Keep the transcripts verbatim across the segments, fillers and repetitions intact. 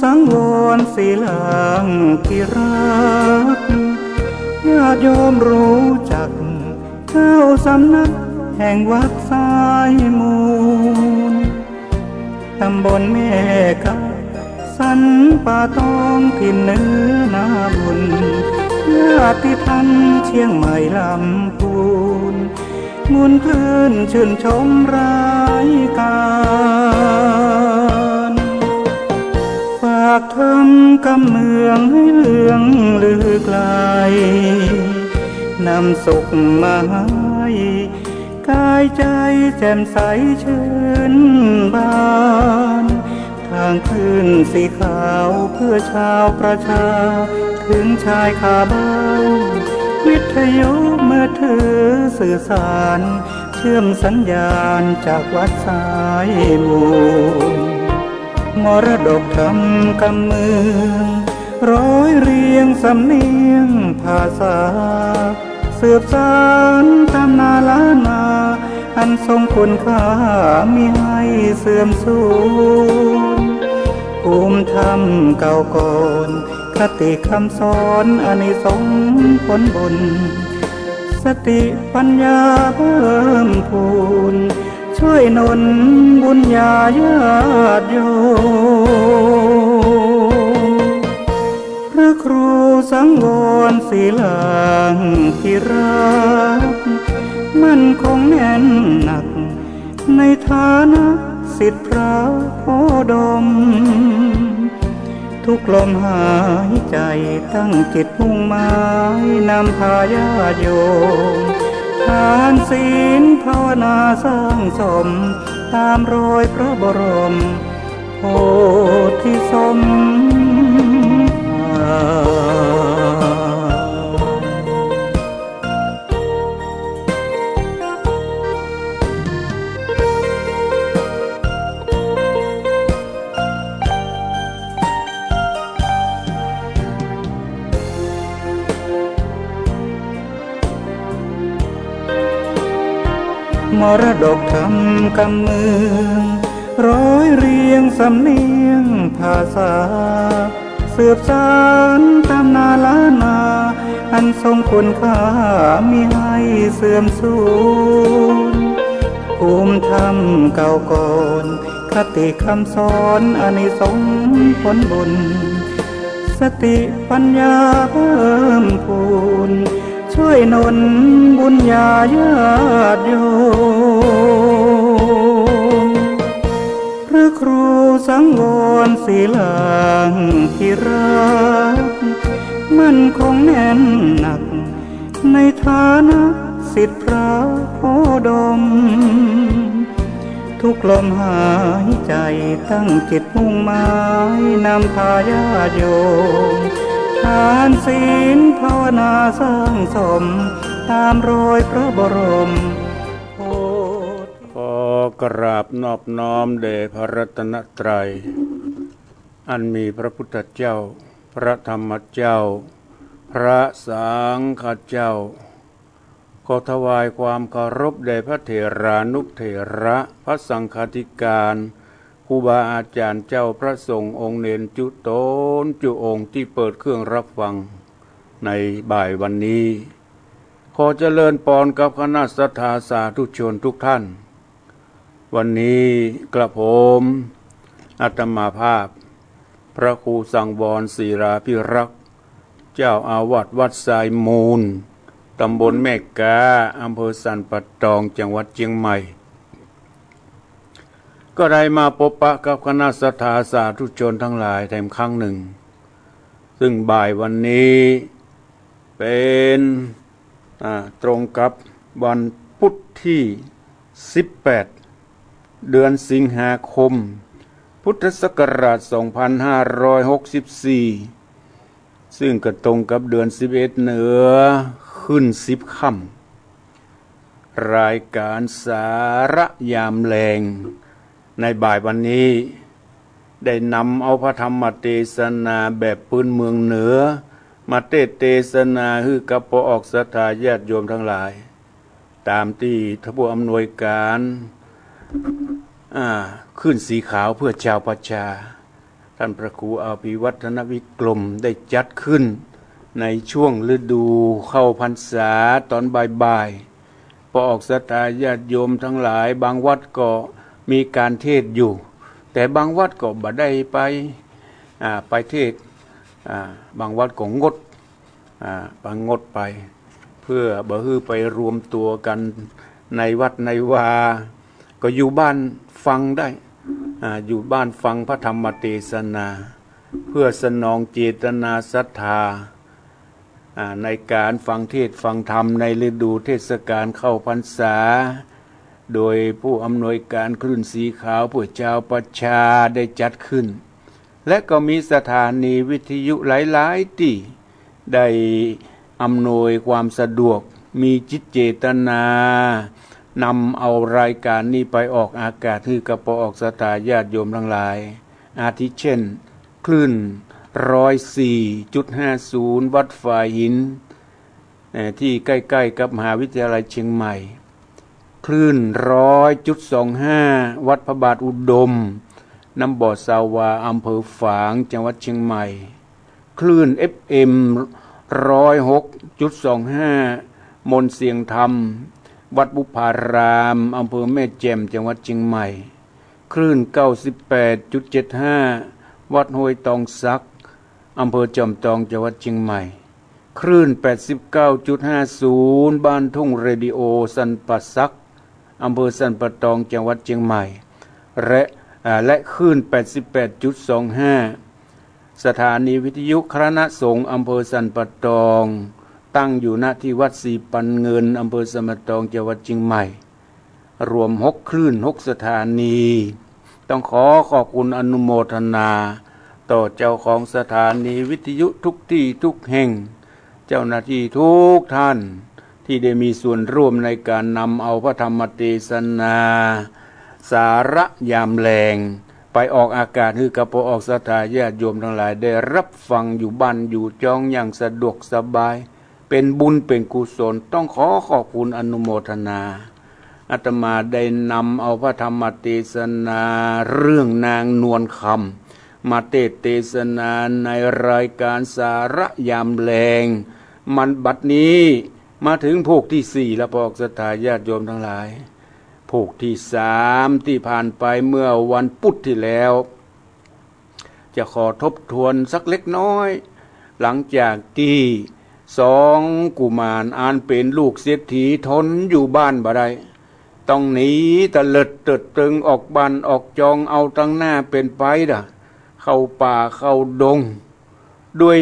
สังวรศิลาธิราช ญาติโยมรู้จักเจ้าสำนักแห่งวัดสายมูล ตำบลแม่กา สันป่าตอง ถิ่นเหนือนาบุญ ญาติธรรมเชียงใหม่ลำพูน มวลคลื่นชื่นชมรายการ ฝากธรรมกำเมืองให้เลื่องลือไกล นำสุขมาให้ กายใจแจ่มใสชื่นบาน ทางคลื่นสีขาวเพื่อชาวประชา ถึงชายคาบ้าน วิทยุมือถือสื่อสาร เชื่อมสัญญาณจากวัดสายมูล มรดกธรรมกำเมือง ร้อยเรียงสำเนียงภาษา สืบสานตำนานล้านนา อันทรงคุณค่ามิให้เสื่อมสูญ ภูมิธรรมเก่าก่อน คติคำสอนอานิสงส์ผลบุญ สติปัญญาเพิ่มพูน ช่วยหนุนบุญญาญาติโยม พระครูสังวรศิลาธิราช มั่นคงแน่นหนัก ในฐานะศิษย์พระโพธิ์ดม ทุกลมหายใจตั้งจิตมุ่งหมาย นำพาญาติโยม ทานศีลภาวนาสร้างสม ตามรอยพระบรมโพธิสมภาร มรดกธรรมกำเมือง ร้อยเรียงสำเนียงภาษา สืบสานตำนานล้านนา อันทรงคุณค่ามิให้เสื่อมสูญ ภูมิธรรมเก่าก่อน คติคำสอนอานิสงส์ผลบุญ สติปัญญาเพิ่มพูน ช่วยหนุนบุญญาญาติโยม พระครูสังวรศิลาธิราช มั่นคงแน่นหนัก ในฐานะศิษย์พระโพธิ์ดม ทุกลมหายใจตั้งจิตมุ่งหมาย นำพาญาติโยม ทานศีลภาวนาสร้างสม ตามรอยพระบรมโพธิ ขอกราบนอบน้อมแด่พระรัตนตรัย อันมีพระพุทธเจ้า พระธรรมเจ้า พระสังฆเจ้า ขอถวายความเคารพแด่พระเถรานุเถระ พระสังฆาธิการ ครูบาอาจารย์เจ้า พระสงฆ์องค์เณรจุ๊ต๋นจุ๊องค์ตี้เปิดเครื่องรับฟังในบ่ายวันนี้ ขอเจริญปอนกับคณะศรัทธาสาธุชนทุกท่าน วันนี้กระผมอาตมาภาพ พระครูสังวรศิลาภิรักษ์ เจ้าอาวาสวัดสายมูล ตำบลแม่กา อำเภอสันป่าตอง จังหวัดเจียงใหม่ ก็ได้มาปบปะกับคณะศรัทธาสาธุชนทั้งหลายแถมครั้งหนึ่ง ซึ่งบ่ายวันนี้เป็น อ่า ตรงกับวันพุธที่ สิบแปด เดือนสิงหาคม พุทธศักราช สองพันห้าร้อยหกสิบสี่ ซึ่งก็ตรงกับเดือนสิบเอ็ดเหนือขึ้นสิบค่ำ รายการสาระยามแลง ในบ่ายวันนี้ ได้นำเอาพระธรรมเตสนาแบบพื้นเมืองเหนือ มาเตสน์เตสนาหื้อกับป้อออกศรัทธาญาติโยมทั้งหลาย ตามตี้ท่านผู้อำนวยการ อ่า คลื่นสีขาวเพื่อชาวประชา ท่านพระครูอภิวัฒนวิกรมได้จัดขึ้นในช่วงฤดูเข้าพรรษาตอนบ่ายๆ ปออกศรัทธาญาติโยมทั้งหลาย บางวัดก็มีการเทศน์อยู่ แต่บางวัดก็บ่ได้ไป อ่า ไปเทศน์ อ่า บางวัดก็งด อ่า บางงดไป เพื่อบ่หื้อไปรวมตัวกั๋นในวัดในวา ก็อยู่บ้านฟังได้ อ่า อยู่บ้านฟังพระธรรมเตสนา เพื่อสนองเจตนาศรัทธา อ่า ในก๋านฟังเทศน์ฟังธรรมในฤดูเทศกาลเข้าพรรษา โดยผู้อำนวยก๋านคลื่นสีขาวเพื่อชาวประชาได้จัดขึ้น และก็มีสถานีวิทยุหลายๆ ตี้ได้อำนวยความสะดวก มีจิตเจตนานำเอารายก๋านนี้ไปออกอากาศหื้อกับปออกศรัทธาญาติโยมทั้งหลาย อาทิเช่น คลื่นร้อยสี่จุดห้าศูนย์ วัดฝายหิน เอ่อ ตี้ใก้ๆ กับมหาวิทยาลัยเชียงใหม่ คลื่นร้อยจุดสองห้า วัดพระบาทอุดม น้ำบ่อสาวา อำเภอฝาง จังหวัดเชียงใหม่ คลื่น เอฟเอ็ม ร้อยหกจุดสองห้า มนต์เสียงธรรม วัดบุพพาราม อำเภอแม่แจ่ม จังหวัดเชียงใหม่ คลื่น เก้าสิบแปดจุดเจ็ดห้า วัดห้วยตองสัก อำเภอจอมตอง จังหวัดเชียงใหม่ คลื่น แปดสิบเก้าจุดห้าศูนย์ บ้านทุ่งเรดิโอ สันป่าสัก อำเภอสันป่าตอง จังหวัดเชียงใหม่ และ อ่า และคลื่น แปดสิบแปดจุดสองห้า สถานีวิทยุคณะสงฆ์อำเภอสันป่าตอง ตั้งอยู่ ณ ที่วัดศรีปันเงิน อำเภอสันป่าตอง จังหวัดเชียงใหม่ รวมหกคลื่น หกสถานี ต้องขอขอบคุณอนุโมทนาต่อเจ้าของสถานีวิทยุทุกตี้ทุกแห่ง เจ้าหน้าตี้ทุกท่านตี้ได้มีส่วนร่วมในก๋านนำเอาพระธรรมเตสนา สาระยามแลง ไปออกอากาศหื้อกับปออกศรัทธาญาติโยมทั้งหลายได้ฮับฟังอยู่บ้านอยู่จองอย่างสะดวกสบาย เป๋นบุญเป๋นกุศล ต้องขอขอบคุณอนุโมทนา อาตมาได้นำเอาพระธรรมเตสนาเรื่องนางนวลคำ มาเตสน์เตสนาในรายการสาระยามแลง มันบัดนี้มาเถิงผูกตี้สี่แล้ว ปออกศรัทธาญาติโยมตังหลาย ผูกตี้สามตี้ผ่านไปเมื่อวันปุธตี้แล้ว จะขอทบทวนสักเล็กน้อย หลังจากตี้สองกุมารอันเป๋นลูกเศรษฐีทนอยู่บ้านบ่ได้ ต้องหนีตะเลิดเติดเติงออกบ้านออกจอง เอาตังหน้าเป๋นไปดะ เข้าป่าเข้าดง ด้วย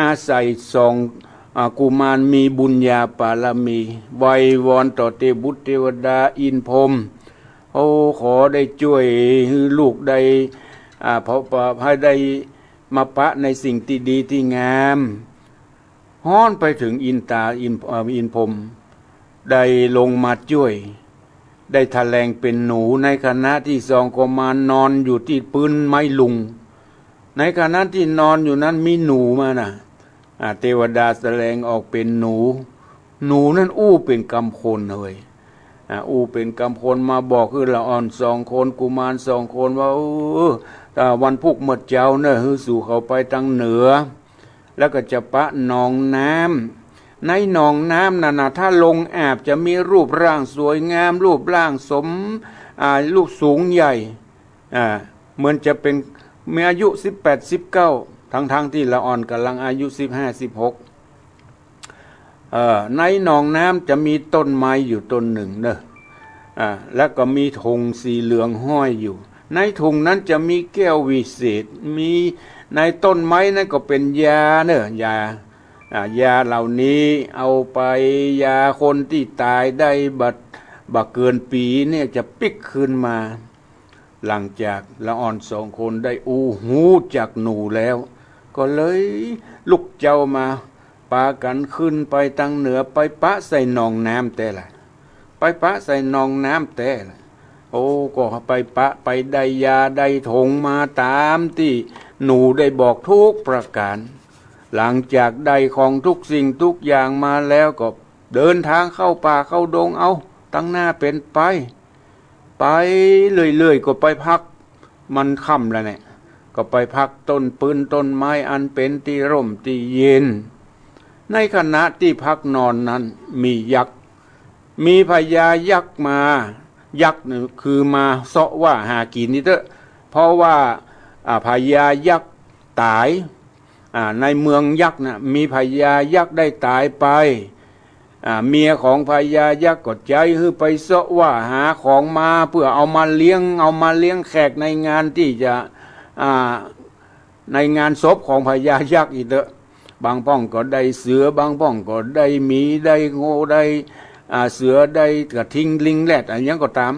อาศัยสอง อ่า กุมารมีบุญญาปารมี ไหว้วอนต่อเตวบุตรเตวดาอินทร์พรหม โอ้ ขอได้จ้วยหื้อลูกได้ อ่า เพราะ เพราะหื้อได้มาปะในสิ่งตี้ดีตี้งาม ฮ้อนไปเถิงอินตา อิน เอ่อ อินทร์พรหม ได้ลงมาจ้วย ได้ถะแหลงเป๋นหนู ในขณะตี้สองกุมารนอนอยู่ตี้ปื๊นไม้ลุง ในขณะตี้นอนอยู่นั้นมีหนูมาน่ะ อ่า เตวดาถะแหลงออกเป๋นหนู หนูนั้นอู้เป๋นกำคนเฮย อ่า อู้เป๋นกำคนมาบอกหื้อละอ่อนสองคน กุมารสองคนว่า เออ อ่า วันพุธเมื่อเจ๊าเน่อ หื้อสูเข้าไปตังเหนือ แล้วก็จะปะหนองน้ำ ในหนองน้ำนั้นน่ะ ถ้าลงอาบจะมีรูปร่างสวยงาม รูปร่างสม อ่า รูปสูงใหญ่ อ่า เหมือนจะเป๋น มีอายุสิบแปด สิบเก้า ทั้งๆ ตี้ละอ่อนก่ำลังอายุสิบห้า สิบหก เอ่อ ในหนองน้ำจะมีต้นไม้อยู่ต้นนึ่งเน่อ อ่า แล้วก็มีถุงสีเหลืองห้อยอยู่ ในถุงนั้นจะมีแก้ววิเศษ มี ในต้นไม้นั้นก็เป๋นยาเน่อ ยา อ่า ยาเหล่านี้เอาไปยาคนตี้ต๋ายได้บ่ บ่เกินปี๋เนี่ยจะปิ๊กคืนมา หลังจากละอ่อนสองคนได้อู้ฮู้จักหนูแล้ว ก็เลยลุกเจ๊ามา ปากั๋นขึ้นไปตังเหนือ ไปปะใส่หนองน้ำแต๊ละ ไปปะใส่หนองน้ำแต๊ละ โอ้ ก็ไปปะ ไปได้ยาได้ถุงมาต๋ามตี้หนูได้บอกทุกประก๋าน หลังจากได้ของทุกสิ่งทุกอย่างมาแล้วก็เดินทางเข้าป่าเข้าดง เอาตังหน้าเป๋นไป ไปเรื่อยๆ ก็ไปพัก มันค่ำแล้วเนี่ย ก็ ก็ไปพักต้นปื๊นต้นไม้อันเป๋นตี้ร่มตี้เย็น ในขณะตี้พักนอนนั้นมียักษ์ มีพญายักษ์มา ยักษ์นี่คือมาเซาะว่าหากิ๋นนี่เต๊อะ เพราะว่า อ่า พญายักษ์ต๋าย อ่า ในเมืองยักษ์น่ะ มีพญายักษ์ได้ต๋ายไป อ่า เมียของพญายักษ์ก็ใจ๊หื้อไปเซาะว่าหาของมา เปื้อเอามาเลี้ยง เอามาเลี้ยงแขกในงานตี้จะ อ่า ในงานศพของพญายักษ์อีกเต๊อะ บางพ่องก็ได้เสือ บางพ่องก็ได้หมี ได้โง่ ได้ อ่า เสือ ได้กระทิง ลิง แรด อะหยังก็ต๋าม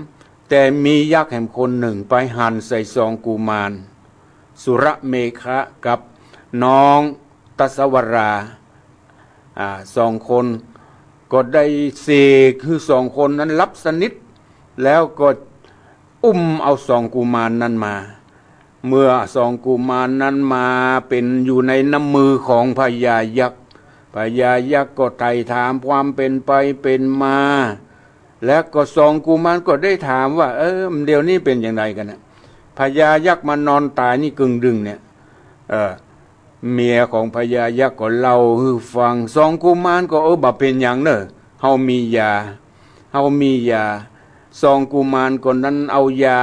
แต่มียักษ์แหมคนนึ่งไปหันใส่สองกุมาร สุรเมขะกับน้องตัสสวรา อ่า สองคนก็ได้เสกหื้อสองคนนั้นหลับสนิท แล้วก็อุ้มเอาสองกุมารนั้นมา เมื่อสองกุมารนั้นมาเป๋นอยู่ในน้ำมือของพญายักษ์ พญายักษ์ก็ไถ่ถามความเป๋นไปเป๋นมา แล้วก็สองกุมารก็ได้ถามว่า เออ เดี๋ยวนี้เป๋นอย่างไรกั๋นน่ะ พญายักษ์มานอนต๋ายนี่กึ่งดึงเนี่ย เออ เมียของพญายักษ์ก็เล่าหื้อฟัง สองกุมารก็ เออ บ่เป๋นหยังเน่อ เฮามียา เฮามียา สองกุมารก็นั้นเอายา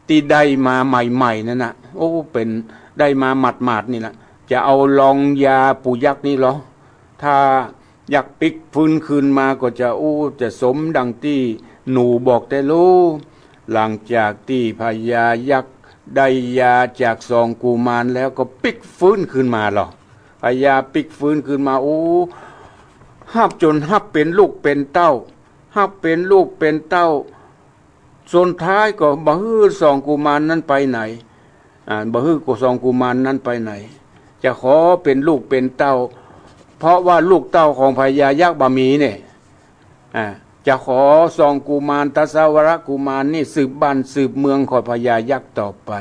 ตี้ได้มาใหม่ๆ นั้นน่ะ โอ้ เป๋นได้มาหมาดๆ นี่แหละ จะเอาลองยาปู่ยักษ์นี่ลอ ถ้ายักษ์ปิ๊กฟื้นคืนมาก็จะ โอ้ จะสมดังตี้หนูบอกแต๊ลู หลังจากตี้พญายักษ์ได้ยาจากสองกุมารแล้วก็ปิ๊กฟื้นคืนมาลอ พญาปิ๊กฟื้นคืนมา โอ้ ฮับจ๋นฮับเป๋นลูกเป๋นเต้า ฮับเป๋นลูกเป๋นเต้า สุดท้ายก็บ่หื้อสองกุมารนั้นไปไหน อ่า บ่หื้อสองกุมารนั้นไปไหน จะขอเป๋นลูกเป๋นเต้า เพราะว่าลูกเต้าของพญายักษ์บ่มีเนี่ย อ่า จะขอสองกุมารตัสสวรกุมารนี่สืบบ้านสืบเมืองของพญายักษ์ต่อไป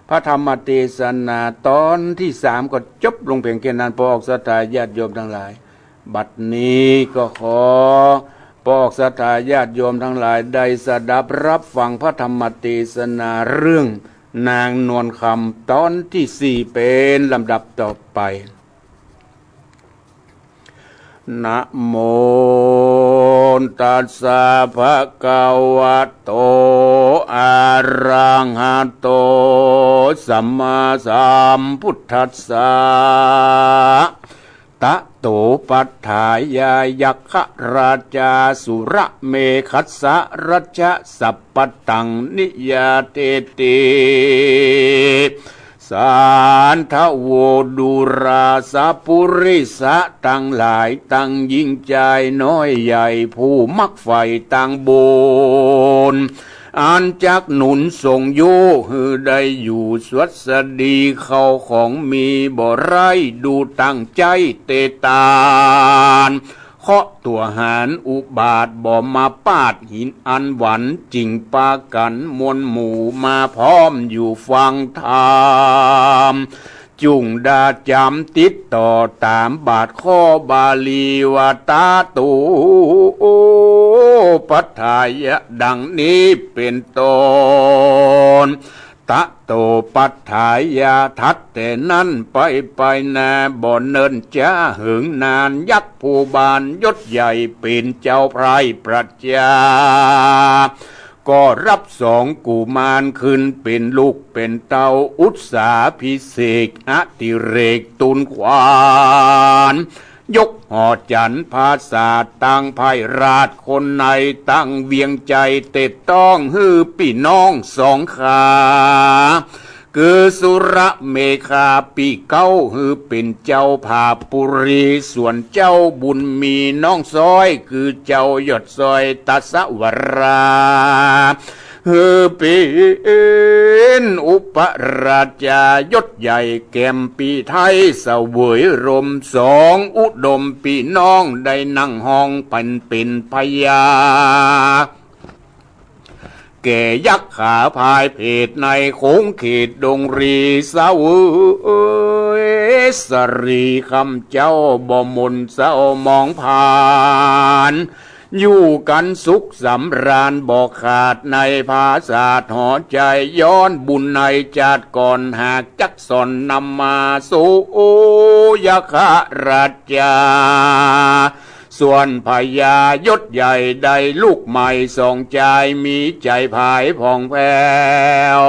พระธรรมเตสนาต๋อนตี้สามก็จบลงเพียงแค่นั้น ปอกศรัทธาญาติโยมตังหลาย บัดนี้ก็ขอปอกศรัทธาญาติโยมตังหลายได้สดับฮับฟังพระธรรมเตสนาเรื่องนางนวลคำต๋อนตี้สี่เป๋นลำดับต่อไป นะโมตัสสะภะคะวะโต อะระหะโต สัมมาสัมพุทธัสสะ ตะโต ปัฏฐายา ยักขราชา สุรเมขัสสะ รัชสัพพะตัง นิยาเทติ สันทะโว ดูราสะ ปุริสะตังหลาย ตังหญิงจายน้อยใหญ่ ผู้มักใฝ่ตางบุญ อันจักหนุนส่งยุหื้อได้อยู่สวัสดี เข้าของมีบ่ไร้ ดูตั้งใจ๊เตตาน เคาะตั๋วหารอุบาท บ่มาปาดหินอันหวัน จึงปากั๋นมวลหมู่มาพร้อมอยู่ฟังธรรม จุ่งดาจ๋ำติดต่อต๋ามบาทข้อบาลีว่า ตะโต ปัฏฐายะ ดังนี้เป๋นต้น ตะโต ปัฏฐายา ถัดแต่นั้นไป ไปนาบ่เนิ่นจ๊าเหิงนาน ยักษ์ภูบาลยศใหญ่เป๋นเจ้าไพร่ประจา ก็ฮับสองกุมารขึ้นเป๋นลูกเป๋นเต้า อุสสาภิเษกอดิเรกตูนขวัญ ยกหอจันทร์ผาสาท ตังไพร่ราชคนใน ตังเวียงใจ๋เตดต้องหื้อปี้น้องสองขา คือสุรเมขาปี้เก๊า หื้อเป๋นเจ้าผาปุรี ส่วนเจ้าบุญมีน้องซ้อย คือเจ้ายอดซ้อยตัสสวรา หื้อเป๋นอุปราชายศใหญ่แก่มปี้ไทย เสวยรมสองอุดม ปี้น้องได้นั่งฮ้องปันเป๋นพญา แก่ยักขาพายเพศในขงเขตดงรี เสวยสรีคำเจ้าบ่หม่นเศร้าหมองผ่าน อยู่กั๋นสุขสำราญบ่ขาดในผาสาทหอใจ๋ ย้อนบุญในจาติก่อนหากจักสอนนำมาสู่ยักขราชา ส่วนพญายศใหญ่ได้ลูกใหม่สองจาย มีใจ๋ผายผ่องแผ้ว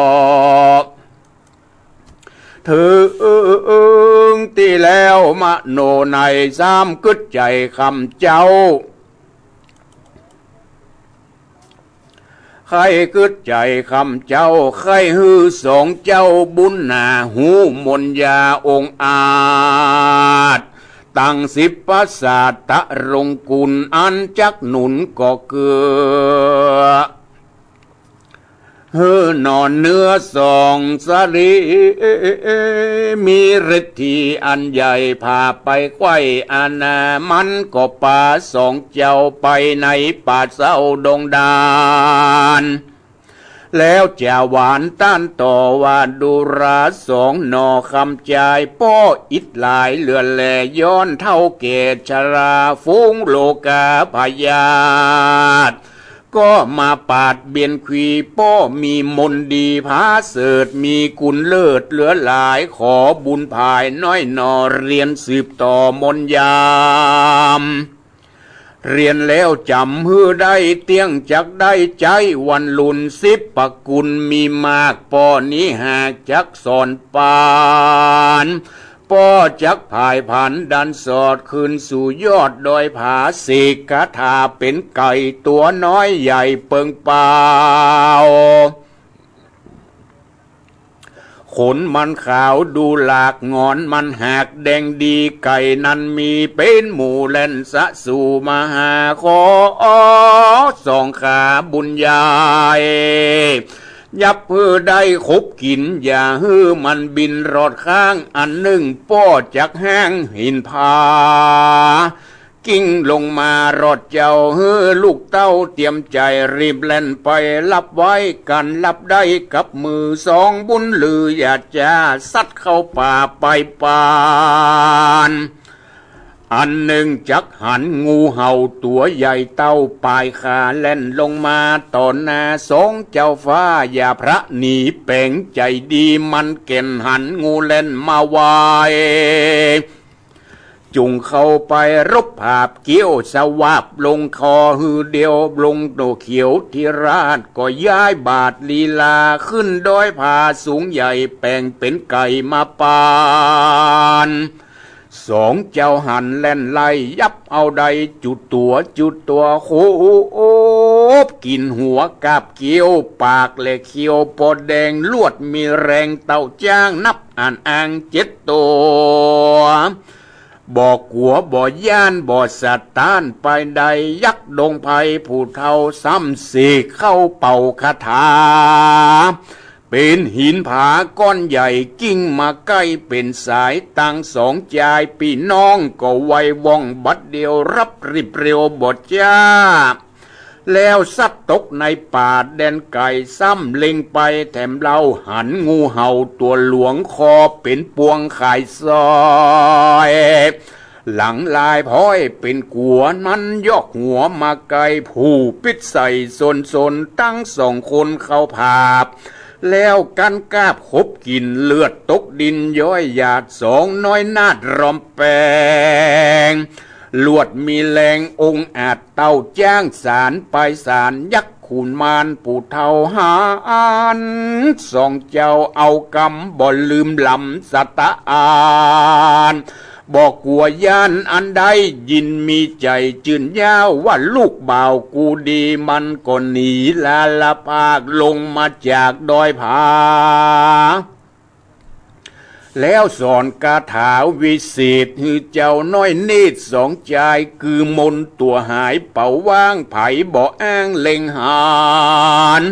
เถิงตี้แล้วมโนในซ้ำกึ๊ดใจ๋คำเจ้า ใค่กึ๊ดใจ๋คำเจ้า ใค่หื้อสองเจ้าบุญหนา ฮู้มนต์ยาองอาจ ตังสิบประสาทตรงกุล อันจักหนุนก่อเกื้อ หื้อหนอเนื้อสองสะหลี มีฤทธีอันใหญ่ ผ่าไปไขว้อาณา มันก็ปาสองเจ้าไปในป่าเศร้าดงดาร แล้วจาหวานต้านต่อว่า ดูราสองหน่อคำจาย ป้ออิดหลายเหลือแล ย้อนเฒ่าแก่ชรา ฝูงโลกาพยาธิ ก็มาปาดเบียนขี ป้อมีมนต์ดีผาเสริฐ มีกุณเลิศเหลือหลาย ขอบุญผายน้อยหน่อ เฮียนสืบต่อมนต์ยาม เฮียนแล้วจ๋ำหื้อได้เตี้ยง จักได้ใจ๊วันลุน สิบประกุลมีมาก ป้อนี้หากจักสอนปาน ป้อจักผายผันดันสอด ขึ้นสู่ยอดดอยผา เสกคาถาเป๋นไก่ ตั๋วน้อยใหญ่เปิงเปา ขนมันขาวดูหลาก หงอนมันหากแดงดี ไก่นั้นมีเป๋นหมู่ แล่นสะสู่มาหา ขอสองขาบุญใหญ่ ยับหื้อได้คบกิ๋น อย่าหื้อมันบินรอดข้าง อันนึ่งป้อจักห้างหินผา กิ่งลงมารอดเจ้า หื้อลูกเต้าเตรียมใจ๋ รีบแล่นไปฮับไว้ กั๋นฮับได้กับมือ สองบุญลืออย่าจ๊า สัตว์เข้าป่าไปปาน อันนึ่งจักหันงูเห่าตั๋วใหญ่เต้าปายขา แล่นลงมาต่อหน้าสองเจ้าฟ้า อย่าพระหนีแป๋งใจ๋ดี มันแก่นหันงูแล่นมาไว จุ่งเข้าไปรบผาบเกี้ยว สวาบลงคอหื้อเดียว ลงโตเขียวทิราช ก็ย้ายบาทลีลา ขึ้นดอยผาสูงใหญ่ แป๋งเป๋นไก่มาปาน สองเจ้าหันแล่นไล่ ยับเอาได้จุตั๋วจุตั๋ว คบกิ๋นหัวกาบเกี้ยว ปากและเขี้ยวปอแดง ลวดมีแฮงเต้าจ๊าง นับอ่านอางเจ็ดตั๋ว บ่กั๋วบ่ย้านบ่สะต้านไปใด ยักษ์ดงไพรผู้เฒ่าซ้ำเสกเข้าเป่าคาถา เป๋นหินผาก้อนใหญ่ กิ่งมาใก้เป๋นสาย ตังสองจายปี้น้องก็ไวว่องบัดเดียว ฮับรีบเร็วบ่จ๊า แล้วสัตว์ตกในป่าแดนไก๋ ซ้ำเล็งไปแถมเล่า หันงูเห่าตั๋วหลวง คอเป๋นปวงขายซอย หลังลายพ้อยเป๋นกั๋ว มันยอกหัวมาใก้ ผู้ปิ๊ดใส่สนสน ตังสองคนเข้าผาบ แล้วกั๋นกาบคบกิ๋น เลือดตกดินย้อยหยาด สองน้อยนาฏรอมแป๋ง ลวดมีแฮงองอาจ เต้าจ๊างสารไปสาร ยักษ์ขุนมารผู้เฒ่าหัน สองเจ้าเอากำบ่ลืมลำสะตะอาน บ่กั๋วย้านอันใด ยินมีใจ๋จื้นย้าว ว่าลูกบ่าวกูดี มันก็หนีลาละพาก ลงมาจากดอยผา แล้วสอนคาถาวิเศษ หื้อเจ้าน้อยเนตรสองจาย คือมนต์ตั๋วหายเป๋าว่าง ใผบ่อ้างเล็งหัน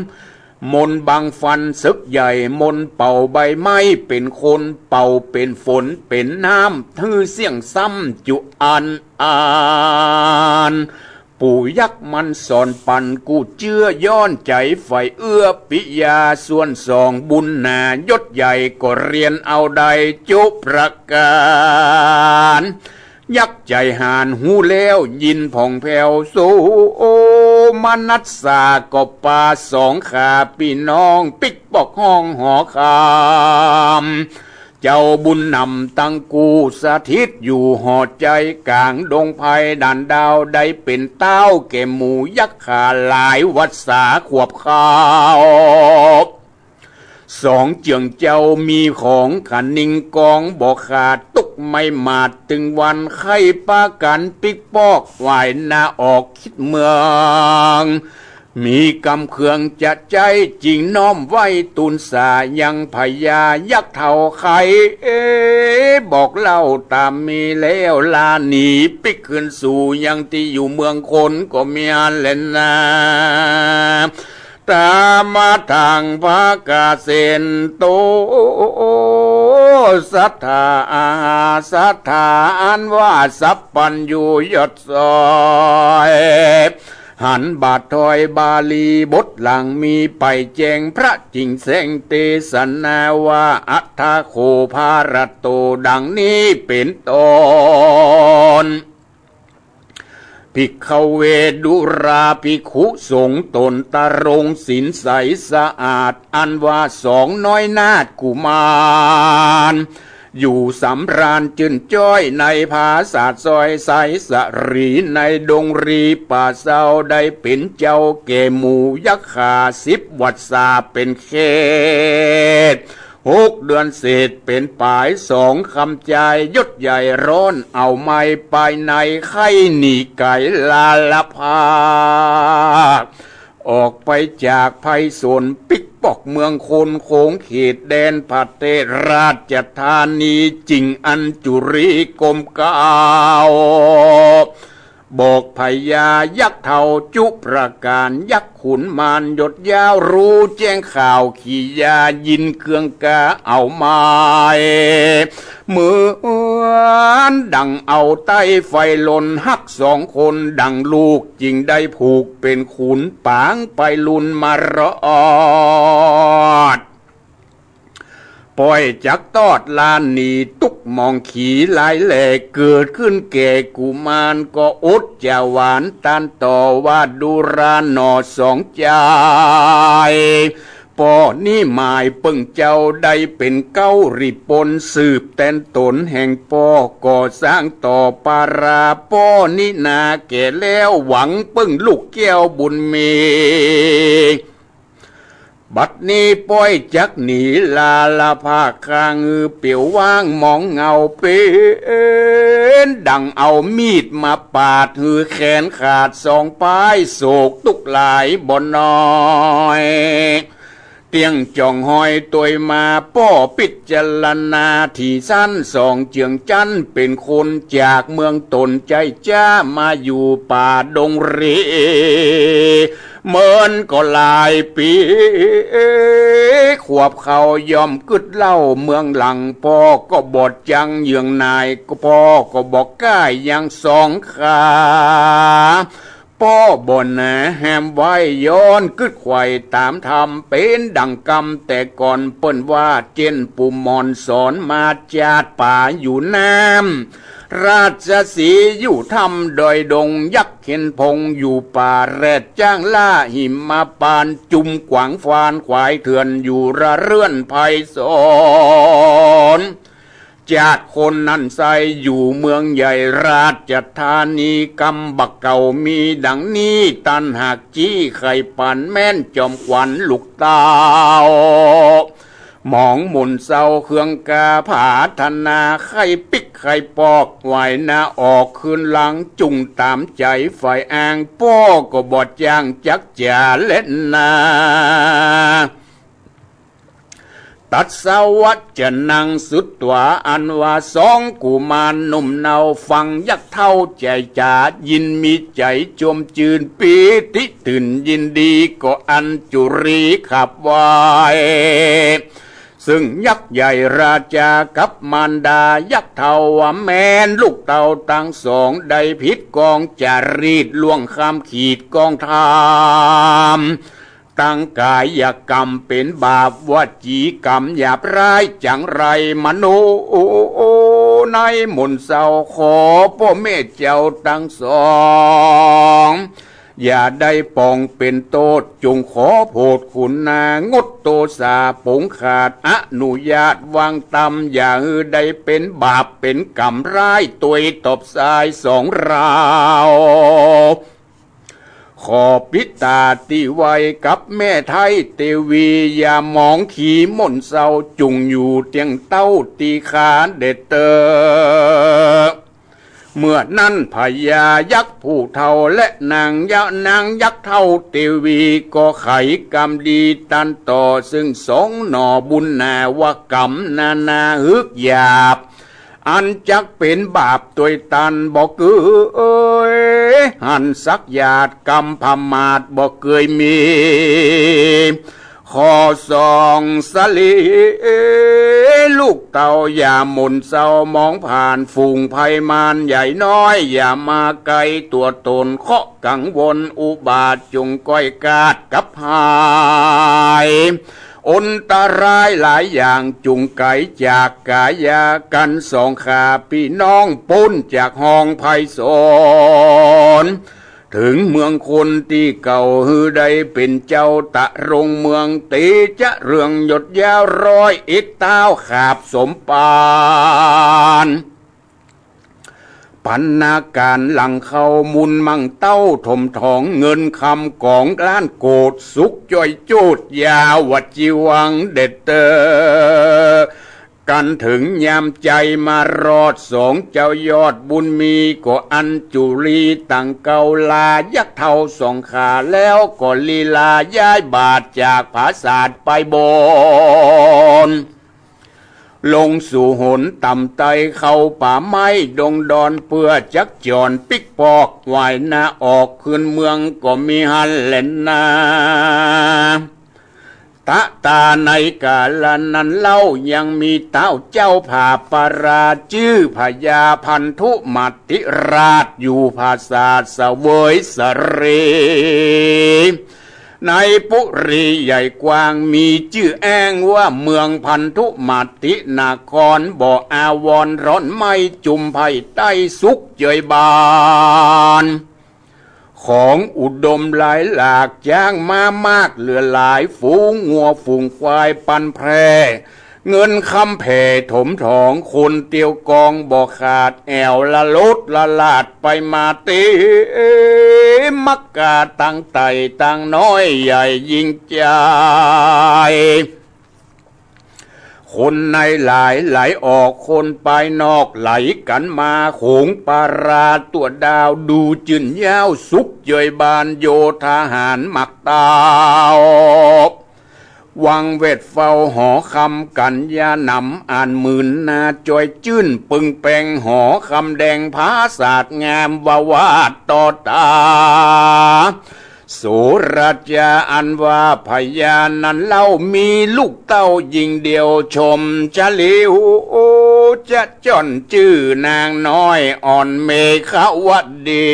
มนต์บังฟันเสิกใหญ่ มนต์เป่าใบไม้เป๋นคน เป่าเป๋นฝนเป๋นน้ำ หื้อเสี้ยงซ้ำจุอันอัน ปู่ยักษ์มันสอนปั๋นกู้เจื้อ ย้อนใจ๋ใฝ่เอื้อปิยา ส่วนสองบุญหนายศใหญ่ ก็เฮียนเอาได้จุประก๋าน ยักษ์ใจ๋หาญฮู้แล้วยินผ่องแผ้ว โสมนัสสาก็ปาสองข้าปี้น้องปิ๊กปอกฮ้องหอคำ เจ้าบุญนำตังกู้สถิตอยู่หอใจ๋ก๋างดงไพรด่านดาว ได้เป๋นเต๊าแก่หมู่ยักษ์ข้าหลายวัสสาขวบคาว สองเจื้องเจ้ามีของคะนิงกองบ่ขาด ตุ๊กไม่หมาดตึงวัน ใค่ปากั๋นปิ๊กปอกหวายหน้าออกคิดเมือง มีกำเคืองจะใจ๊จึงน้อมไหว้ตูนสายังพญายักษ์เฒ่าไข เอ บอกเล่าต๋ามมีแล้ว ลาหนีปิ๊กคืนสู่ยังตี้อยู่เมืองคนก็มีอันแลนา ต๋ามมาตังพระกาเสนโต สัตถาอาหาสัตถา อันว่าสัพพัญญูยอดซอย หันบาทถอยบาลีบทหลังมีไปแจ้ง พระจิ่งแสงเตสนาว่า อัฏฐโข ภารัตโต ดังนี้เป๋นต้น ภิกขเว ดูราภิกขุสงฆ์ต๋นตรงศีลใสสะอาด อันว่าสองน้อยนาถกุมาร อยู่สำราญจื้นจ้อยในผาสาทซอยไสสะหรี ในดงรีป่าเซา ได้เป๋นเจ้าแก่หมู่ยักษ์ข้าสิบวัสสาเป๋นเขต หกเดือนเศษเป๋นป๋าย สองค่ำจายยศใหญ่ร้อน เอาไม้ปายในใค่หนีไก๋ลาละภาค ออกไปจากไพศาลปิ๊กปอกเมืองคน โขงเขตแดนประเทศราชธานี จิ่งอัญจุรีก้มเกล้า บอกพญายักษ์เฒ่าจุประก๋าน ยักษ์ขุนมารยศยาว ฮู้แจ้งข่าวขียา ยินเคืองกาเอาไม้ เหมือนดังเอาใต้ไฟลน ฮักสองคนดังลูก จิ่งได้ผูกเป๋นขุนป๋างไปลุนมารอด ป้อยจักตอดลาหนี ตุ๊กหมองขีหลายแหล่ เกิดขึ้นแก่กุมาร ก็อดจะหวานต้านต่อว่า ดูราหน่อสองจาย ป้อนี้หมายเปิ้งเจ้าได้เป๋นเก๊าริปน สืบแตนต๋นแห่งป้อก่อสร้างต่อปารา ป้อนี้นาแก่แล้วหวังเปิ้งลูกแก้วบุญมี บัดนี้ป้อยจักหนีลาละภาค ข้างหื้อเปียวว่างมองเหงาเป๋นดังเอามีดมาปาดหื้อแขนขาดสองป้าย โศกตุ๊กข์หลายบ่น้อย เตี้ยงจ่องฮอยตวยมา ป้อปิจารณาถี่สั้น สองเจื้องจั้นเป๋นคนจากเมืองต๋นใจ๊จ๊า มาอยู่ป่าดงรี เมินก็หลายปี๋ ขวบเขาย่อมกึ๊ดเล่าเมืองหลัง ป้อก็บอดจั้งเยืองนาย ป้อก็บ่ก้ายังสองขา ป้อบ่หนาแหมไหว ย้อนกึ๊ดไขว่ต๋ามธรรม เป๋นดังกำแต่ก่อนเปิ้นว่า เจ้นปู่หม่อนสอนมาจาดป๋าอยู่น้ำ ราชสีห์อยู่ถ้ำดอยดง ยักษ์เข็นพงอยู่ป่า แรดจ้างล่าหิมพานต์ จุมกวางฟานขวายเถื่อนอยู่ระเรื่อนไพศาล จาดคนนั้นไส้อยู่เมืองใหญ่ราชธานี กำบ่าเก่ามีดังนี้ ต้านหากจี้ไขปั๋นแม่นจอมขวัญลูกเต้า หมองหมุนเซาเคืองกาผาธนา ใค่ปิ๊กใค่ปอกไหวหน้าออกคืนหลัง จุ่งต๋ามใจ๋ฝ่ายอ้าง ป้อก็บ่จ้างจักจ๋าแลนา ตัสสะวัจจะนังสุตวา อันว่าสองกุมารหนุ่มเนา ฟังยักษ์เฒ่าใจ๋จ๋า ยินมีใจ๋จวมจืน ปีติตื่นยินดี ก็อัญจุรีขับไหว้ ซึ่งยักษ์ใหญ่ราชากับมารดายักษ์เฒ่า ว่าแม่นลูกเต้าตังสอง ได้ผิดกองจารีต ล่วงข้ามขีดกองธรรม ตังก๋ายกรรมเป๋นบาป วจีกรรมหยาบร้ายจังไร มโน ในมนต์เศร้าขอป้อแม่เจ้าตังสอง อย่าได้ปองเป๋นโต้ษ จุ่งขอโผดขุณา งดโตสา ป๋งขาด อนุญาตวางตำ อย่าหื้อได้เป๋นบาปเป๋นก๋รรมร้าย ตวยตอบสายสองเรา ขอปิดต๋าตี้ไว้กับแม่ไท้เตวี อย่ามองขีมนต์เศร้า จุ่งอยู่เตียงเต้าตี้ข้าเด็ดเตอ เมื่อนั้นพญายักษ์ผู้เฒ่า และนางยะ นางยักษ์เฒ่าเตวี ก็ไขกรรมดีตันต่อ ซึ่งสองหน่อบุญนา ว่ากรรมนานาฮึกหยาบ อันจักเป๋นบาปตวยตันบ่เกยหันสักหยาด กรรมผมาทบ่เกยมี ขอสองสลี ลูกเต้าอย่ามนต์เศร้ามองผ่าน ฝูงภัยมารใหญ่น้อย อย่ามาใก้ตั๋วต๋น เคราะห์กังวลอุบาท จุ่งก้อยกาดกับหาย อันตรายหลายอย่าง จุ่งไก๋จากก๋ายากั๋น สองข้าปี้น้อง ป๊นจากห้องภัยสน เถิงเมืองคนตี้เก่า หื้อได้เป๋นเจ้าตะรงเมือง ตี้จะเรืองยศยาวร้อยเอ็ดเต๊า ขาบสมปาน ปัณณาก๋ารหลังเข้า มูลมังเต้าถมถอง เงินคำก๋องล้านโกด สุขจ้อยโจด ยาวจีวังเด็ดเตอ กั๋นเถิงยามใจ๋มารอด สองเจ้ายอดบุญมี ก็อัญจุลีตังเกล้า ลายักษ์เฒ่าสองข้า แล้วก็ลีลาย้ายบาท จากผาสาทไปบน ลงสู่หนต่ำไต้ เข้าป่าไม้ดงดอน เปื้อจักจ๋อนปิ๊กปอก หวายหน้าออกคืนเมือง ก็มีหั้นแหละนา ตะต๋าในก๋าละนั้นเล่า ยังมีเต๊าเจ้าผาปารา จื้อพญาพันธุมัตติราช อยู่ผาสาทเสวยสะเร ในปุรีใหญ่กว้าง มีจื้อแอ้งว่าเมืองพันธุมัตตินคร บ่อาวรณ์ร้อนไหม้ จุมภัยใต้สุขเจยบาน ของอุดมหลายหลาก จ๊างม้ามากเหลือหลาย ฝูงงัวฝูงควายปันแพร่ เงินคำแผ่ถมถอง คนเตียวกองบ่ขาด แอ่วละโลดละลาดไปมาเต๋ม มักกาตังไต่ตังน้อยใหญ่ยิ่งใจ๋ คนในหลายไหลออก คนปายนอกไหลกั๋นมา โขงปาราตั๋วดาว ดูจื้นยาวสุขเยยบาน โยธาหารมักเต้า วังเวทเฝ้าหอคำกั๋ญญาหนำ อันหมื่นนาจอยจื้น ปึงแปงหอคำแดง ผาสาทงามวาวาดต่อต๋า โสราจาอันว่าพญานั้นเล่า มีลูกเต้าญิงเดียวชมชะลิว จะจ้อนจื้อนางน้อยอ่อนเมขวดี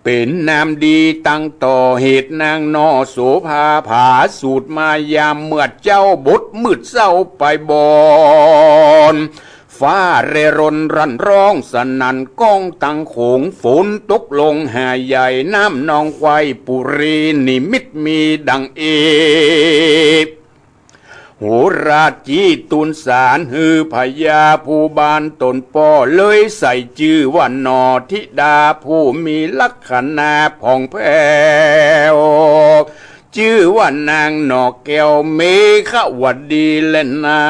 เป๋นนามดีตังต่อ เหตุนางหน่อโสภา ผาสูตรมายามเมื่อเจ๊า บดมืดเศร้าไปบน ฟ้าเร่ร่อนรั่นร้องสนั่นก้องตังโขง ฝนตกลงหาใหญ่ น้ำนองไขว่ปุรี นิมิตมีดังอี้ โหราจี๋ตูนสาร หื้อพญาภูบาลต๋นป้อ เลยใส่จื้อว่าหน่อธิดา ผู้มีลักขณะผ่องแผ้ว จื้อว่านางหน่อแก้วเมขวดีแลนา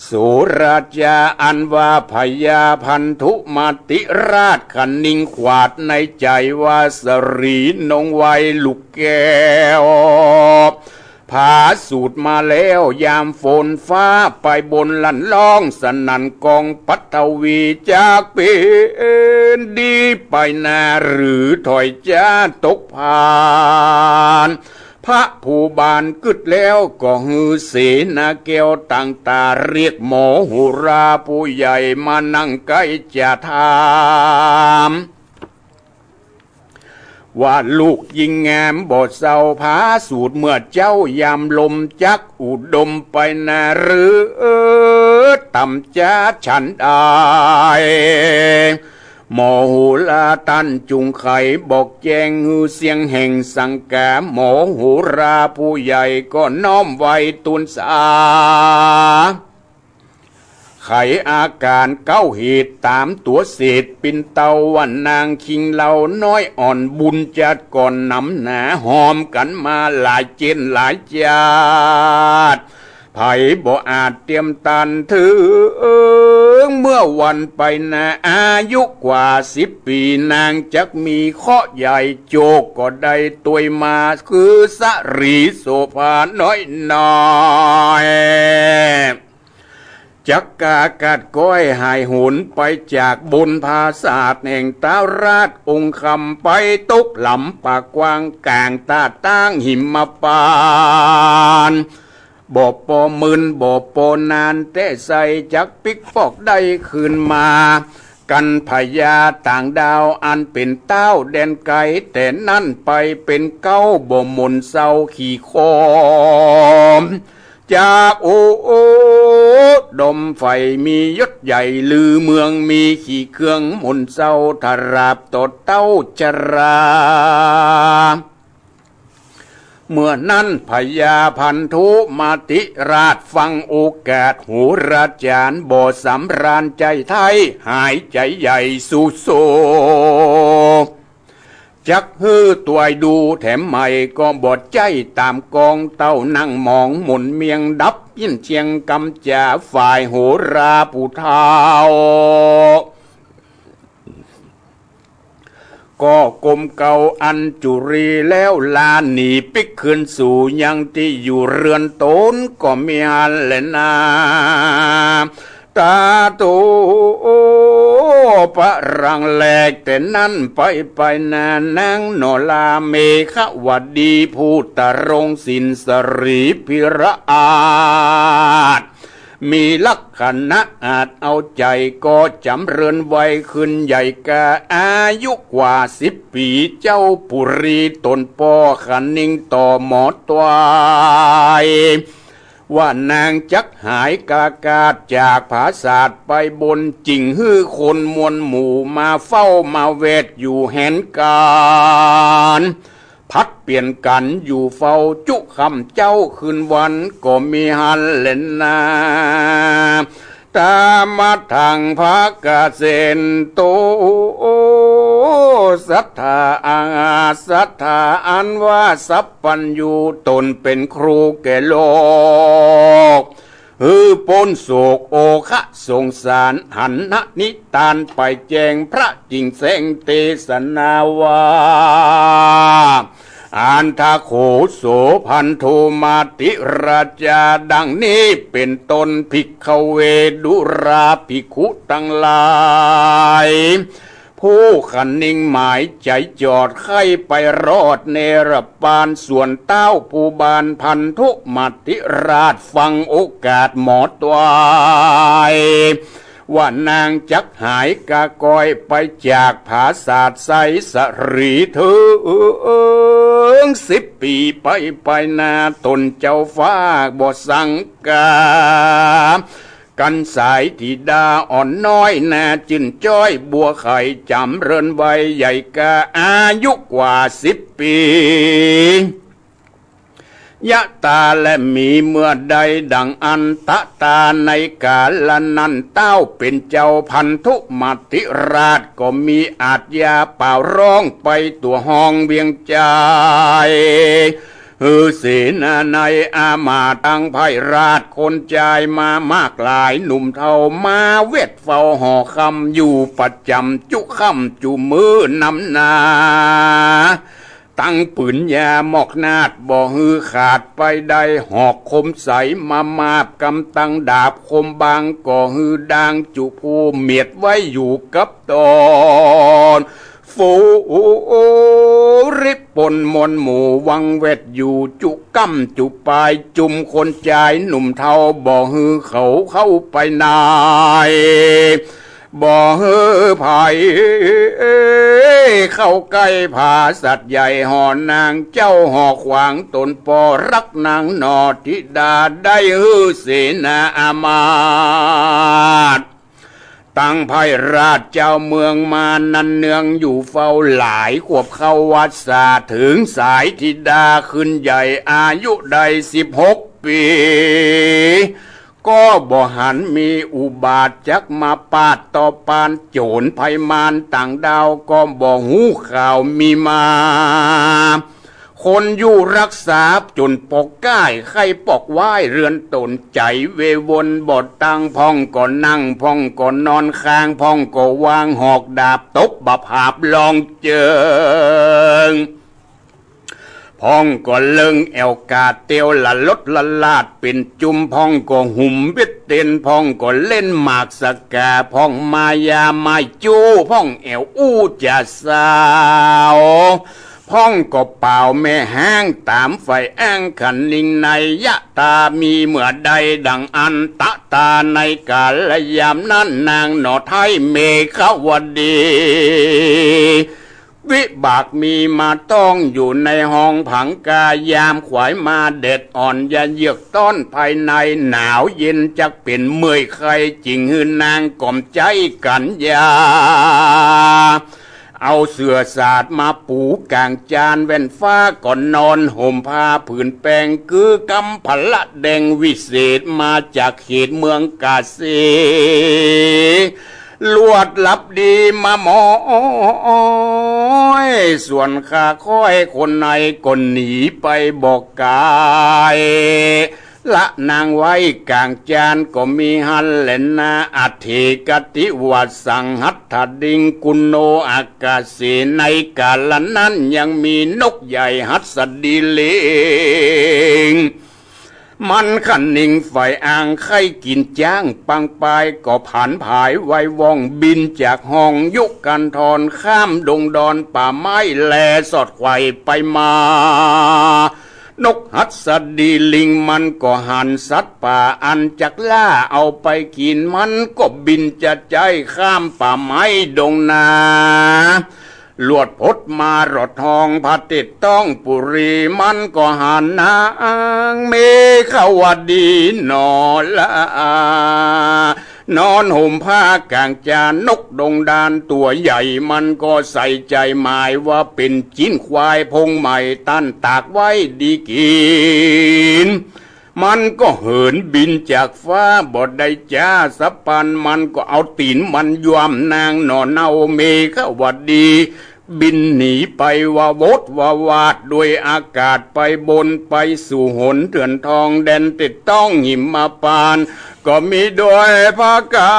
โสราจาอันว่าพญาพันธุมัตติราช คะนิงขวาดในใจ๋ว่า สะหรีนงไวลูกแก้ว ผาสูตรมาแล้วยามฝน ฟ้าไปบนลั่นร้องสนั่นก้อง ปัทวีจากเป๋นดีไปนา หรือถอยจ๊าตกผ่าน พระภูบาลกึ๊ดแล้วก็หื้อเสนาแก้วตังต๋า เรียกหมอโหราผู้ใหญ่มานั่งใก้จะถาม ว่าลูกญิงงามบ่เศร้าผาสูตร เมื่อเจ๊ายามลมจักอุดมไปนา หรือ ต๋ำจาฉันใด หมอโหราต้านจุ่งไขบอกแจ้งหื้อเสียงแห่งสังกา หมอโหราผู้ใหญ่ก็น้อมไหว้ตูนสา ไขอาก๋านเก๊าเหตุต๋ามตั๋วเศรษฐปิณเตา ว่านางคิงเหล่าน้อยอ่อนบุญจาติก่อนหนำหนา หอมกั๋นมาหลายเจนหลายจาติ ใผบ่อาจเตียมต้านเถิง เมื่อวันไปหน้าอายุกว่าสิบปี๋ นางจักมีเคราะห์ใหญ่ โจคก็ได้ตวยมาคือสะหรีโสภาน้อยๆ จักกล้ากาดก้อยหายหนไปจากบนผาสาทแห่งต๊าวราชองค์คำ ไปตกหลำป่ากว้างก๋างต้าตั้งหิมพานต์ บ่ปอเมินบ่ปอนานแต๊ไส้ จักปิ๊กปอกได้คืนมา กั๋นพญาต่างดาวอันเป๋นต้าวแดนไก๋ แต่นั้นไปเป๋นเก๊าบ่หม่นเซาขี่คอม จากโอ โอ ดมใฝ่มียศใหญ่ลือเมือง มีขี่เคืองหม่นเซา ถราบต่อเต้าจรา เมื่อนั้นพญาพันธุมติราชฟังโอกาส โหราจ๋ารย์บ่สำราญใจ๋ไท้ หายใจ๋ใหญ่สุโส จักหื้อตวยดูแถมใหม่ ก็บ่ใจ้ต๋ามกอง เต้านั่งหมองหม่นเมียง ดับยินเสียงกำจ๋าฝ่ายโหราผู้เฒ่า ก็กรมเกล้าอัญจุลีแล้ว ลาหนีปิ๊กคืนสู่ยังตี้อยู่เรือนต๋น ก็มีหั้นแลนา ต๋าโต ปะรังแลก แต่นั้นไปไปหน้านางหนอลาเมขวดี ผู้ตรงสินสรีพิระอาจ มีลักษณะอาจเอาใจ๋ ก็จ๋ำเริญวัยขึ้นใหญ่กล้า อายุกว่าสิบปี๋ เจ้าปุรีต๋นป้อคะนิงต่อหมอตวย ว่านางจักหายกล้ากาดจากผาสาทไปบน จึ่งหื้อคนมวลหมู่มาเฝ้ามาแวดอยู่แหนก๋าน ผลัดเปลี่ยนกั๋นอยู่เฝ้าจุ๊ค่ำเจ๊าคืนวัน ก็มีหั้นแลนา ตามัทธัง ภะกะเสนโต สัตถา อัง สัตถาอันว่าสัพพัญญู ต๋นเป๋นครูแก่โลก หื้อป๊นโศกโอฆะสงสาร หันนะนิทานไปแจ้ง พระจึ่งแสดงเตสนาว่า อัฏฐะโข โส พันธุมติราชา ดังนี้เป๋นต้น ภิกขเว ดูราภิกขุตังหลาย ผู้คะนิงหมายใจ๋จอด ใค่ไปรอดเนรปาน ส่วนเต้าผู้บาน พันธุมติราชฟังโอกาสหมอตวย ว่านางจักหายกล้ากล้าไปจากผาสาทไสสะหรีเถิงสิบปี๋ ไปไปหน้าต๋นเจ้าฟ้าบ่สังกา กั๋นสายธิดาอ่อนน้อย หน้าจื้นจ้อยบัวไข่ จ๋ำเริญวัยใหญ่กล้า อายุกว่าสิบปี๋ ยะตาและมีเมื่อใดดั่งอันตะตา ในกาละนั้น เต้าเป๋นเจ้าพันธุมติราช ก็มีอาชญาป่าวร้องไปตั๋วฮองเวียงใจ๋ หื้อเสนานัยอามาตย์ตังไพร่ราชคนจายมามากหลาย หนุ่มเฒ่ามาแวดเฝ้าหอคำ อยู่ประจ๋ำจุ๊ค่ำจุ๊มื้อนำนา ตังปืนยามอกนาดบ่หื้อขาดไปได้ หอกคมใสมามาบกำตังดาบคมบาง ก็หื้อดางจุผู้เมียดไว้อยู่กับต๋น ฝูริปนมวลหมู่วังแวดอยู่จุก้ำจุปาย จุมคนจายหนุ่มเฒ่าบ่หื้อเขาเข้าไปใน บ่หื้อใผเข้าใก้ผาสัตว์ใหญ่ หอนางเจ้าหอขวางต๋น ป้อฮักนางหน่อธิดา ได้หื้อเสนาอามาตย์ ตังใผราชเจ้าเมืองมานั้นเนืองอยู่เฝ้าหลายขวบ เข้าวัสสาเถิงสายธิดาขึ้นใหญ่ อายุได้สิบหกปี๋ ก็บ่หันมีอุบาทจักมาปาดต่อปานโจ๋ร ใผมารต่างด้าวก็บ่ฮู้ข่าวมีมา คนอยู่ฮักษาจ๋นปอกก้าย ใค่ปอกว้ายเฮือนต๋น ใจ๋เววนบ่ตั้ง พ่องก็นั่ง พ่องก็นอน ข้างพ่องก็วาง หอกดาบตบบ่ผาบลองเจิง พ่องก็เลิงแอ่วก๋าเตียว ละลดละลาดเป๋นจุม พ่องก็หุมเบ็ดเต็น พ่องก็เล่นหมากสะก๋า พ่องมายาไม้จู้ พ่องแอ่วอู้จ๋าสาว พ่องก็ป่าวแม่ฮ้าง ต๋ามใฝ่อ้างคะนิง นัยยะต๋ามีเมื่อใด ดังอันตะต๋าในก๋าลยามนั้น นางหน่อไท้เมขวดี วิบากมีมาต้องอยู่ในฮองผังกา ยามขวายมาแดดอ่อน ยะเยือกต้อนภายใน หนาวเย็นจักเป๋นเมื่อยไข้ จึงหื้อนางก๋อมใจ๊กั๋นยา เอาเสื่อสาดมาปูก๋างจาน แว่นฟ้าก็นอน ห่มผ้าผืนแปง กื๊อกำผละแดง วิเศษมาจากเขตเมืองกาสี ลวดลับดีมามอย ส่วนข้าค่อยคนในก็หนีไปบ่ไกล ละนางไว้ก๋างจานก็มีหั้นแลนา อเถกติวาสังหัตถดิง กุณโณอากาเส ในก๋าละนั้นยังมีนกใหญ่หัสดีลิง มันคะนิงใฝ่อ้างใค่กิ๋นจ๊าง ปางปายก็ผานผายไวว่อง บินจากฮองยุกันธร ข้ามดงดอนป่าไม้ แลสอดไขว่ไปมา นกหัสดีลิงมันก็หันสัตว์ป่าอันจักล่าเอาไปกิ๋น มันก็บินจะใจ๊ข้ามป่าไม้ดงนา ลวดพดมารอดฮองผาเต็ดต้องปุรี มันก็หันนางเมขวดีหน่อละ นอนห่มผ้าก๋างจาน นกดงดานตั๋วใหญ่ มันก็ใส่ใจ๋หมายว่าเป๋นจิ๊นควายพงใหม่ ต้านตากไว้ดีกิ๋น มันก็เหินบินจากฟ้าบ่ได้จ๊าสักปัน มันก็เอาตี๋นมันย้วมนางหน่อเนาเมขวดี บินหนีไปวาวดวาวาดด้วยอากาศ ไปบนไปสู่หนเถื่อนทอง แดนติดต้องหิมพานต์ ก็มีโดยประก๋า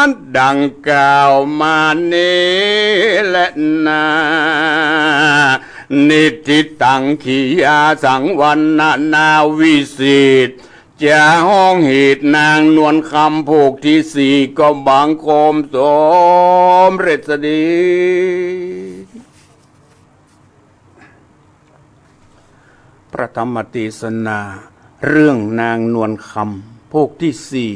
นดังกล่าวมานี้แลนา นิทธิตัง ขียาสังวรรณนาวิเศษ จะฮ้องเหตุนางนวลคำ พวกตี้สี่ ก็บังคมสมเร็จสดี พระธรรมเตสนา เรื่องนางนวลคำ พวกตี้สี่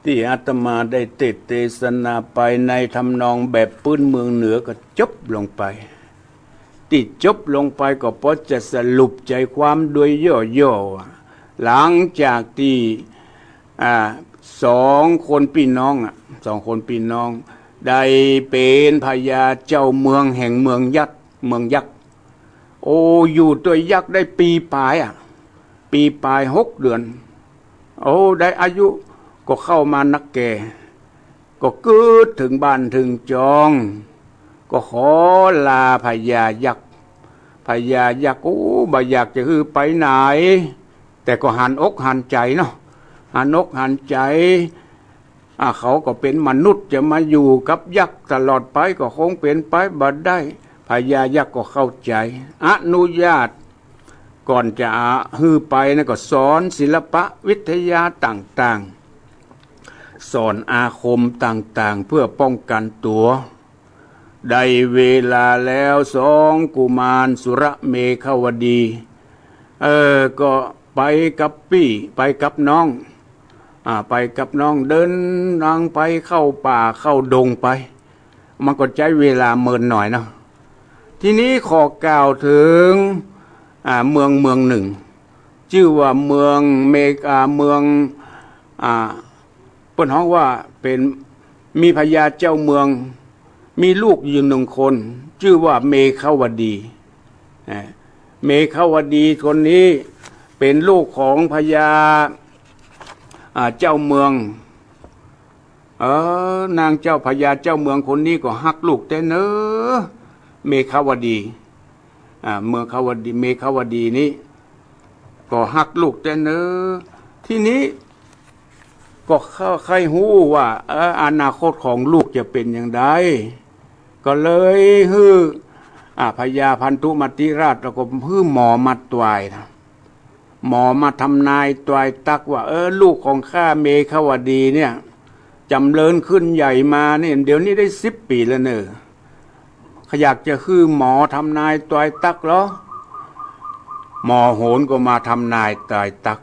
ตี้อาตมาได้เตสน์เตสนาไปในทำนองแบบปื๊นเมืองเหนือก็จบลงไป ตี้จบลงไปก็ปอจะสรุปใจ๋ความโดยย่อๆ ว่า หลังจากตี้ อ่า สองคนปี้น้องอะ สองคนปี้น้อง ได้เป๋นพญาเจ้าเมืองแห่งเมืองยักษ์ เมืองยักษ์ โอ้ อยู่ตวยยักษ์ได้ปี๋ป๋ายอะ ปี๋ป๋ายหกเดือน โอ้ ได้อายุก็เข้ามานักแก่ ก็กึ๊ดเถิงบ้านเถิงจอง ก็ขอลาพญายักษ์ พญายักษ์ โอ้ บ่อยากจะหื้อไปไหน แต่ก็หันอกหันใจ๋เนาะ หันอกหันใจ๋ อ่า เขาก็เป๋นมนุษย์ จะมาอยู่กับยักษ์ตลอดไปก็คงเป๋นไปบ่ได้ พญายักษ์ก็เข้าใจ๋ อนุญาต ก่อนจะหื้อไปนั้นก็สอนศิลปะวิทยาต่างๆ สอนอาคมต่างๆ เพื่อป้องกันตั๋ว ได้เวลาแล้ว สองกุมารสุรเมขวดี เออ ก็ไปกับปี้ ไปกับน้อง อ่า ไปกับน้อง เดินทางไปเข้าป่าเข้าดงไป มันก็ใจ๊เวลาเมินหน่อยเนาะ ทีนี้ขอกล่าวเถิง อ่า เมืองเมืองนึ่ง จื้อว่าเมืองเมฆ อ่า เมือง อ่า เปิ้นฮ้องว่าเป๋น มีพญาเจ้าเมือง มีลูกอยู่นึ่งคน จื้อว่าเมขวดี อ่า เมขวดีคนนี้เป๋นลูกของพญา อ่า เจ้าเมือง เออ นางเจ้า พญาเจ้าเมืองคนนี้ก็ฮักลูกแต๊เนาะ เมขวดี อ่า เมืองขวดี เมขวดีนี้ ก็ฮักลูกแต๊เนาะ ทีนี้ ก็ใค่ฮู้ว่า เออ อนาคตของลูกจะเป๋นอย่างใด ก็เลยหื้อ อ่า พญาพันธุมติราช แล้วก็หื้อหมอมาตวายนะ หมอมาทำนายตวายตักว่า เออ ลูกของข้าเมขวดีเนี่ย จ๋ำเริญขึ้นใหญ่มาเนี่ย เดี๋ยวนี้ได้สิบปี๋แล้วเนาะ ข้าอยากจะหื้อหมอทำนายตวายตักลอ หมอโหรก็มาทำนายตวายตัก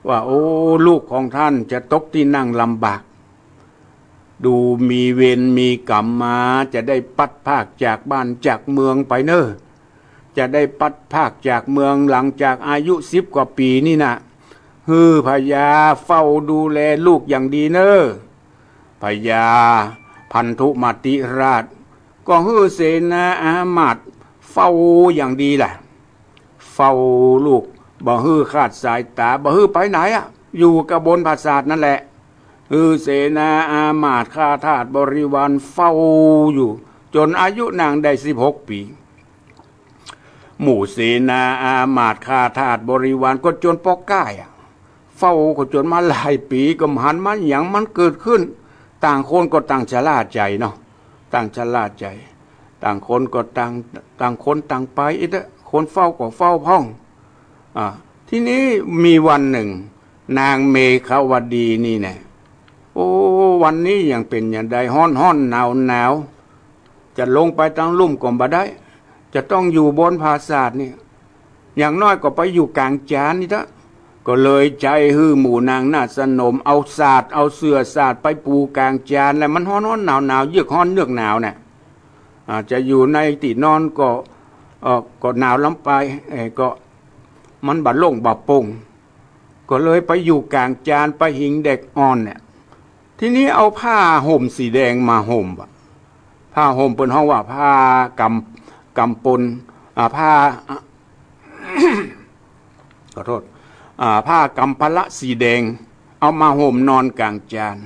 ว่า โอ้ ลูกของท่านจะตกตี้นั่งลำบาก ดูมีเวรมีกรรมมา จะได้พลัดพรากจากบ้านจากเมืองไปเนาะ จะได้พลัดพรากจากเมืองหลังจากอายุสิบกว่าปี๋นี่นะ หื้อพญาเฝ้าดูแลลูกอย่างดีเนาะ พญาพันธุมติราช ก็หื้อเสนาอามาตย์เฝ้าอย่างดีแหละ เฝ้าลูก บ่หื้อคลาดสายต๋า บ่หื้อไปไหนอะ อยู่กับบนปราสาทนั่นแหละ หื้อเสนาอามาตย์ข้าทาสบริวารเฝ้าอยู่ จ๋นอายุนางได้สิบหกปี๋ หมู่เสนาอามาตย์ข้าทาสบริวารก็จ๋นปอก้ายอะ เฝ้าก็จ๋นมาหลายปี๋ ก็บ่หันมาหยังมันเกิดขึ้น ต่างคนก็ต่างชะล่าใจ๋เนาะ ต่างชะล่าใจ๋ ต่างคนก็ต่าง ต่างคนต่างไปอีกเต๊อะ คนเฝ้าก็เฝ้าพ่อง อ่า ทีนี้มีวันนึ่ง นางเมขวดีนี่แหละ โอ้ วันนี้ยังเป๋นอย่างใด ฮ้อนๆ หนาวๆ จะลงไปตางลุ่มก็บ่ได้ จะต้องอยู่บนปราสาทเนี่ย อย่างน้อยก็ไปอยู่ก๋างจานนี่เต๊อะ ก็เลยใจ๊หื้อหมู่นางนาฏสนม เอาสาด เอาเสื่อสาดไปปูก๋างจาน แล้วมันฮ้อนๆ หนาวๆ เยือกฮ้อนเยือกหนาวเนี่ย อ่า จะอยู่ในตี้นอนก็ เอ่อ ก็หนาวล้ำไป เอ่อ ก็มันบ่โล่งบ่โป่ง ก็เลยไปอยู่ก๋างจาน ไปหิงแดดอ่อนเนี่ย ทีนี้เอาผ้าห่มสีแดงมาห่มว่ะ ผ้าห่มเปิ้นฮ้องว่าผ้ากำ กำปล อ่า ผ้า อ่ะ ขอโทษ อ่า ผ้ากำพละสีแดง เอามาห่มนอนก๋างจาน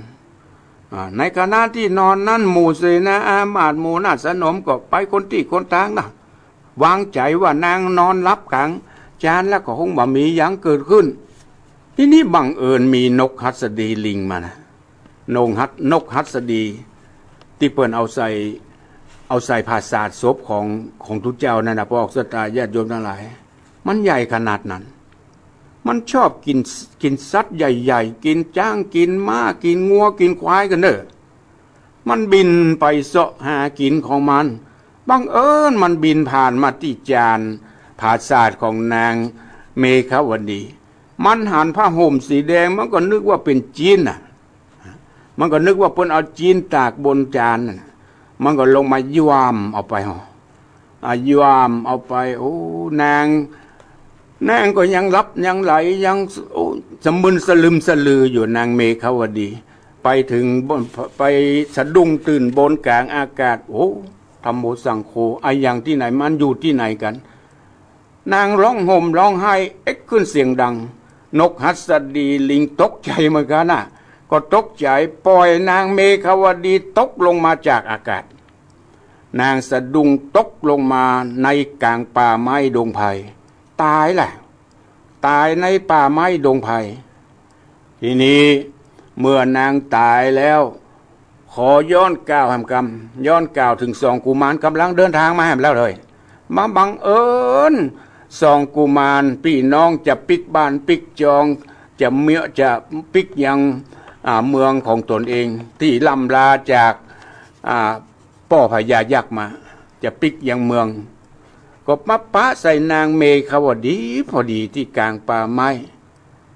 อ่า ในขณะตี้นอนนั้น หมู่เสนาอามาตย์ หมู่นาฏสนมก็ไปคนตี้คนตางนะ วางใจ๋ว่านางนอนหลับก๋างจานแล้วก็คงบ่มีหยังเกิดขึ้น ทีนี้บังเอิญมีนกหัสดีลิงมานะ นกหัส- นกหัสดี ตี้เปิ้นเอาใส่ เอาใส่ปราสาทศพของ ของตุ๊เจ้านั่นนะ ปอออกศรัทธาญาติโยมตังหลาย มันใหญ่ขนาดนั้น มันชอบกิ๋น กิ๋นสัตว์ใหญ่ๆ กิ๋นจ๊าง กิ๋นม้า กิ๋นงัว กิ๋นควายกั๋นเน่อ มันบินไปเซาะหากิ๋นของมัน บังเอิญมันบินผ่านมาตี้จานปราสาทของนางเมขวดี มันหันผ้าห่มสีแดง มันก็นึกว่าเป๋นจีนน่ะ มันก็นึกว่าเปิ้นเอาจีนตากบนจานน่ะ มันก็ลงมาย้วมเอาไปหอ อ่ะ ย้วมเอาไป โอ้ นาง นางก็ยังหลับยังไหล ยัง โอ้ สะมึนสะลึมสะลืออยู่ นางเมขวดี ไปเถิงบน ไปสะดุ้งตื่นบนก๋างอากาศ โอ้ ธัมโมสังโฆ อะหยังตี้ไหน มันอยู่ตี้ไหนกั๋น นางฮ้องห่มฮ้องไห้เอ็กขึ้นเสียงดัง นกหัสดีลิงตกใจ๋เหมือนกั๋นน่ะ ก็ตกใจ๋ ป่อยนางเมขวดีตกลงมาจากอากาศ นางสะดุ้งตกลงมาในก๋างป่าไม้ดงไผ่ ต๋ายแหละ ต๋ายในป่าไม้ดงไผ่ ทีนี้เมื่อนางต๋ายแล้ว ขอย้อนกล่าวแหมกำ ย้อนกล่าวเถิงสองกุมารก่ำลังเดินตางมาแหมแล้วเลย มาบังเอิญ สองกุมารปี้น้องจะปิ๊กบ้านปิ๊กจอง จะเมีย จะปิ๊กยัง อ่า เมืองของตนเอง ตี้ร่ำลาจาก อ่า ป้อพญายักษ์มา จะปิ๊กยังเมือง ก็มาปะใส่นางเมขวดีพอดีตี้ก๋างป่าไม้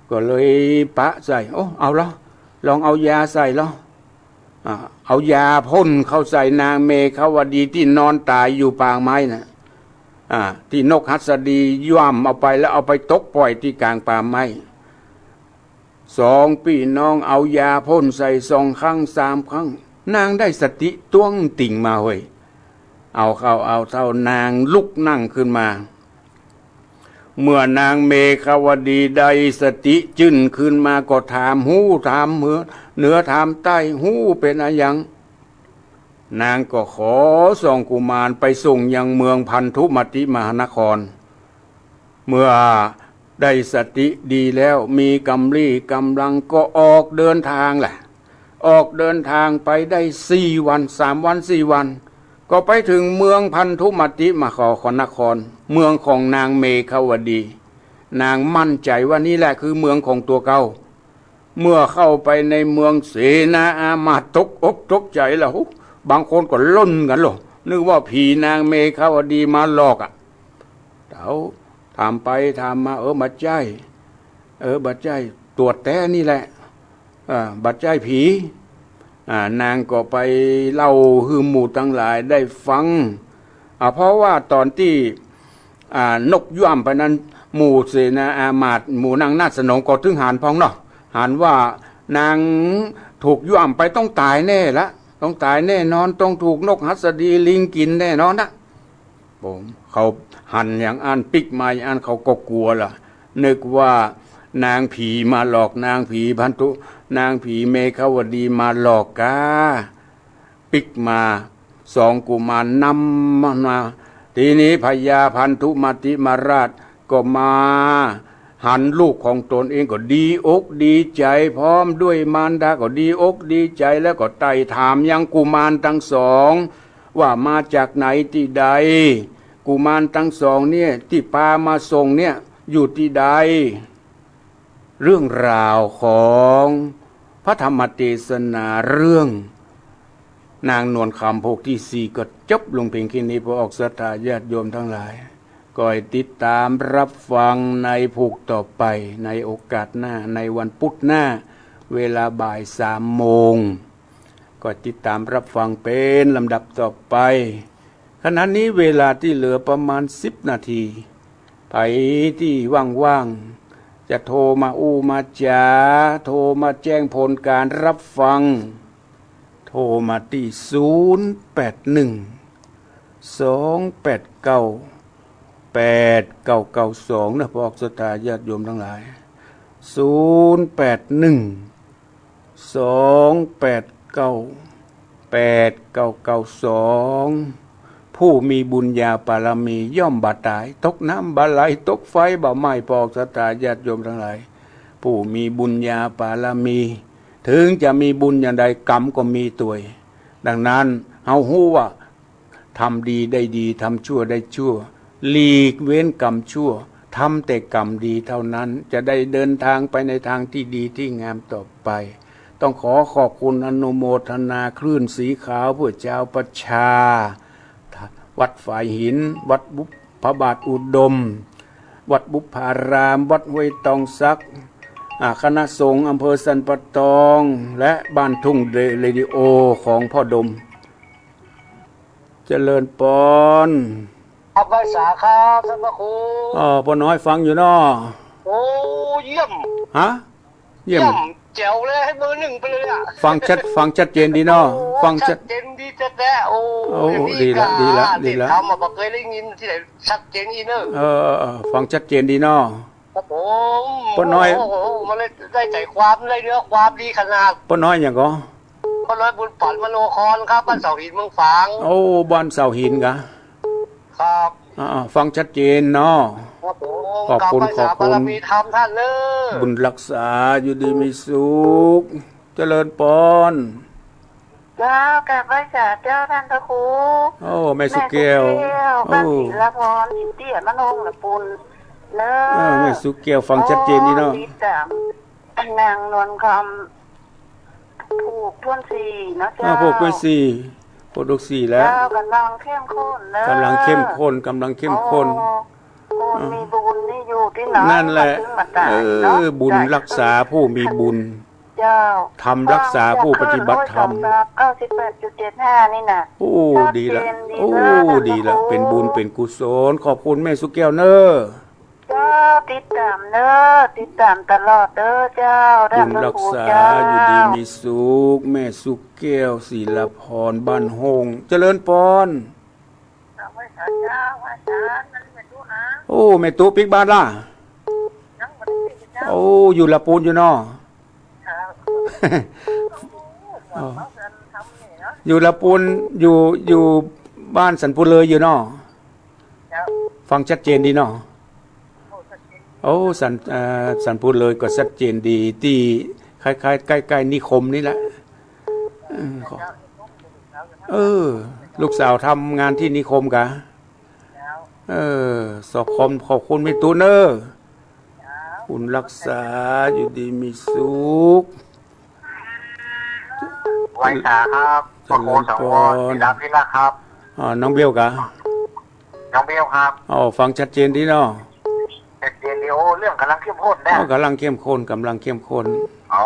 ก็เลยปะใส่ โอ้ เอาละ ลองเอายาใส่ลอ อ่า เอายาพ่นเข้าใส่นางเมขาวดีตี้นอนต๋ายอยู่ป่าไม้น่ะ อ่า ตี้นกหัสดีย่ำเอาไปแล้วเอาไปตกป่อยตี้ก๋างป่าไม้ สองปี้น้องเอายาพ่นใส่สองครั้งสามครั้ง นางได้สติต้วงติ่งมาเฮ้ย เอาเข้าเอาเต้า นางลุกนั่งขึ้นมา เมื่อนางเมขาวดีได้สติจื้นคืนมาก็ถามฮู้ถามเหนือ เหนือถามใต้ ฮู้เป๋นอะหยัง นางก็ขอสองกุมารไปส่งยังเมืองพันธุมติมหานคร เมื่อได้สติดีแล้ว มีกำลี้กำลังก็ออกเดินทางแหละ ออกเดินทางไปได้สี่วัน สามวันสี่วัน ก็ไปเถิงเมืองพันธุมติมหานคร เมืองของนางเมขาวดี นางมั่นใจ๋ว่านี่แหละคือเมืองของตั๋วเก่า เมื่อเข้าไปในเมือง เสนาอามาตย์ตกอกตกใจ๋ละ บางคนก็ล่นกั๋นลอ นึกว่าผีนางเมขาวดีมาหลอกอะ เต้า ถามไปถามมา เออ บ่ใจ้ เออ บ่ใจ้ ตั๋วแต๊นี่แหละ อ่า บ่ใจ้ผี อ่า นางก็ไปเล่าหื้อหมู่ตังหลายได้ฟัง อ่า เพราะว่าต๋อนตี้ อ่า นกย่ำไปนั้น หมู่เสนาอามาตย์ หมู่นางนาฏสนมก็ตึงหันพ่องเนาะ หันว่านางถูกย่ำไปต้องต๋ายแน่ละ ต้องต๋ายแน่นอน ต้องถูกนกหัสดีลิงกิ๋นแน่นอนนะ ผม เขาหันอย่างอั้น ปิ๊กมาอย่างอั้น เขาก็กั๋วละ นึกว่านางผีมาหลอก นางผีพันธุ นางผีเมขาวดีมาหลอกกา ปิ๊กมา สองกุมารนำมา ทีนี้พญาพันธุมติมหาราชก็มาหันลูกของตนเองก็ดีอกดีใจ๋ พร้อมด้วยมารดาก็ดีอกดีใจ๋ แล้วก็ไต่ถามยังกุมารตังสอง ว่ามาจากไหนตี้ใด กุมารตังสองเนี่ยตี้ปามาส่งเนี่ยอยู่ตี้ใด เรื่องราวของพระธรรมเตสนาเรื่องนางนวลคำโภคตี้สี่ก็จบลงเพียงแค่นี้ พวกศรัทธาญาติโยมตังหลาย ก็ให้ติดต๋ามรับฟังในผูกต่อไป ในโอกาสหน้า ในวันพุธหน้า เวลาบ่ายสามโมง ก็ติดต๋ามรับฟังเป๋นลำดับต่อไป ขณะนี้เวลาตี้เหลือประมาณสิบนาที ใผตี้ว่างๆ จะโทรมาอู้มาจ๋า โทรมาแจ้งผลก๋านรับฟัง โทรมาตี้ ศูนย์แปดหนึ่ง สองแปดเก้า แปดเก้าเก้าสอง นะ พวกศรัทธาญาติโยมตังหลาย ศูนย์แปดหนึ่ง สองแปดเก้า แปดเก้าเก้าสอง ผู้มีบุญญาบารมีย่อมบ่ต๋าย ตกน้ำบ่ไหล ตกไฟบ่ไหม้ พวกศรัทธาญาติโยมตังหลาย ผู้มีบุญญาบารมี เถิงจะมีบุญอย่างใด กรรมก็มีตวย ดังนั้น เฮาฮู้ว่า ทำดีได้ดี ทำชั่วได้ชั่ว หลีกเว้นกรรมชั่ว ทำแต่กรรมดีเท่านั้น จะได้เดินทางไปในทางตี้ดีตี้งามต่อไป ต้องขอขอบคุณอนุโมทนาคลื่นสีขาวเพื่อชาวประชา วัดฝายหิน วัดบุพพบาทอุดม วัดบุพพาราม วัดห้วยตองสัก อ่า คณะสงฆ์อำเภอสันป่าตอง และบ้านทุ่งเรดิโอของพ่อดม เจริญปอน ครับ ไหว้สาครับ ท่านพระครู อ๋อ ป้อน้อยฟังอยู่เนาะ โอ้ เยี่ยม ฮะ เยี่ยม เยี่ยมแจ๋วเลย ให้เบอร์หนึ่งไปเลยอะ ฟังชัด ฟังชัดเจนดีเนาะ โอ้ ฟังชัด ชัดเจนดีแต๊ๆ โอ้ โอ้ อย่างนี้ ดีละ ก็ ดีละ ดีละ เสียงธรรมอะ บ่เคยได้ยินตี้ไหน ชัดเจนอีกเนอะ เออ เออ เออ ฟังชัดเจนดีเนาะ ครับผม ป้อน้อย โอ้โห มันได้ ได้ใจ๋ความ ได้เนื้อความดีขนาด ป้อน้อยหยังก่อ ป้อน้อยบุญปันมโนคอนครับ บ้านเสาหินเมืองฝาง โอ้ บ้านเสาหินกา ครับ อ่า ฟังชัดเจนเนาะ ครับผม ขอบคุณ กราบไหว้สา ขอบคุณ บารมีธรรมท่านเนอะ บุญรักษา อยู่ดีมีสุข เจริญปอน เจ้า กราบไหว้สาเจ้าท่านพระครู โอ้ แม่สุแก้ว แม่สุแก้ว โอ้ บ้านศิลาพร อินเตี้ย มะโนงละปุนเนอะ เออ แม่สุแก้ว ฟังชัดเจนดีเนาะ โอ้ ติดต๋ามนางนวลคำ ผูกถ้วนสี่เนาะ อ่า เจ้า ผูกถ้วนสี่ ผูกถ้วนสี่แล้ว เจ้า ก๋ำลังเข้มข้นเนอะ ก๋ำลังเข้มข้น ก๋ำลังเข้มข้น โอ้ คนมีบุญนี่อยู่ตี้ไหน นั่นแหละ ก็ถึงบ่ต๋ายเนาะ เออ บุญรักษาผู้มีบุญ เจ้า ธรรมรักษาผู้ปฏิบัติธรรม เก้าสิบแปดจุดเจ็ดห้า นี่น่ะ โอ้ ชัดเจนดีละ ดี โอ้ เจ้า ดีละ ท่านพระครู เป๋นบุญเป๋นกุศล ขอบคุณแม่สุแก้วเน้อ เจ้า ติดต๋ามเน้อ ติดต๋ามตลอดเน้อเจ้า บุญรักษา ท่านพระครูเจ้า อยู่ดีมีสุข แม่สุแก้ว ศิลปร บ้านโฮ่ง เจริญปอน โอ้ แม่ตุ๊ปิ๊กบาทละ โอ้ อยู่ละปูนอยู่เนาะ อ๋อ อยู่ละปูน อยู่ อยู่บ้านสันปูนเลยอยู่เนาะ ฟังชัดเจนดีเนาะ โอ้ สัน เอ่อ สันปูนเลยก็ชัดเจนดี ตี้คล้ายๆ ใก้ๆ นิคมนี่แหละ เออ ขอ เออ ลูกสาวทำงานตี้นิคมกะ เออ สอบคอม ขอบคุณแม่ตุ๊เน้อ บุญรักษา อยู่ดีมีสุข ไหว้สาครับ เจริญปอน พระครูสังวร ศิลาภิรักษ์ครับ อ่า น้องเบลกะ น้องเบลครับ อ๋อ ฟังชัดเจนดีเนาะ ชัดเจนดี โอ้ เรื่องก๋ำลังเข้มข้นนะ อ๋อ ก๋ำลังเข้มข้น ก๋ำลังเข้มข้น เอา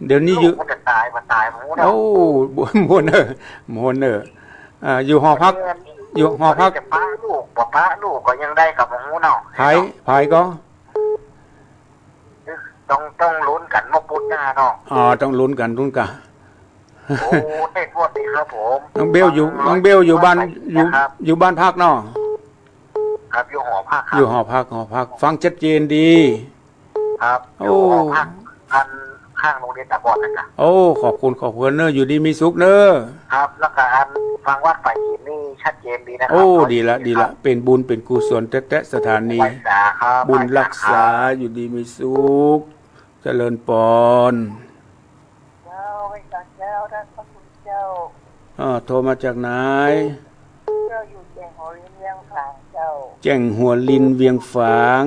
เดี๋ยวนี้อยู่ ลูกมันจะต๋าย มันต๋าย มันหูเนาะ โอ้ บ่ บ่เน้อ บ่เน้อ อ่า อยู่หอพัก อยู่หอพัก จะปะลูก บ่ปะลูกก็ยังได้กับหูเนาะ ไผ ไผก็ ต้อง ต้องลุ้นกั๋นเมื่อปุดหน้าเนาะ อ๋อ ต้องลุ้นกั๋น ลุ้นกั๋น โอ้ ได้พวดดีครับผม น้องเบลอยู่ ฟัง น้องเบลอยู่บ้าน ฟัง อยู่ นะครับ อยู่บ้านพักเนาะ ครับ อยู่หอพักครับ อยู่หอพัก หอพัก ฟังชัดเจนดี ครับ โอ้ อยู่หอพักอันข้างโรงเรียนตาบอดนั่นน่ะ โอ้ ขอบคุณ ขอบคุณเน้อ อยู่ดีมีสุขเน้อ ครับ แล้วก็อันฟังวัดฝ่ายหินนี่ชัดเจนดีนะครับ โอ้ ดีละ ดีละ เป๋นบุญเป๋นกุศลแต๊ๆ สถานี ไหว้สาครับ บุญรักษา ไหว้สาครับ อยู่ดีมีสุข เจริญปอน เจ้า ไหว้สาเจ้า ท่านพระคุณเจ้า อ่า โทรมาจากไหน เจ้า อยู่แจ้งหัวลินเวียงฝางเจ้า แจ้งหัวลินเวียงฝาง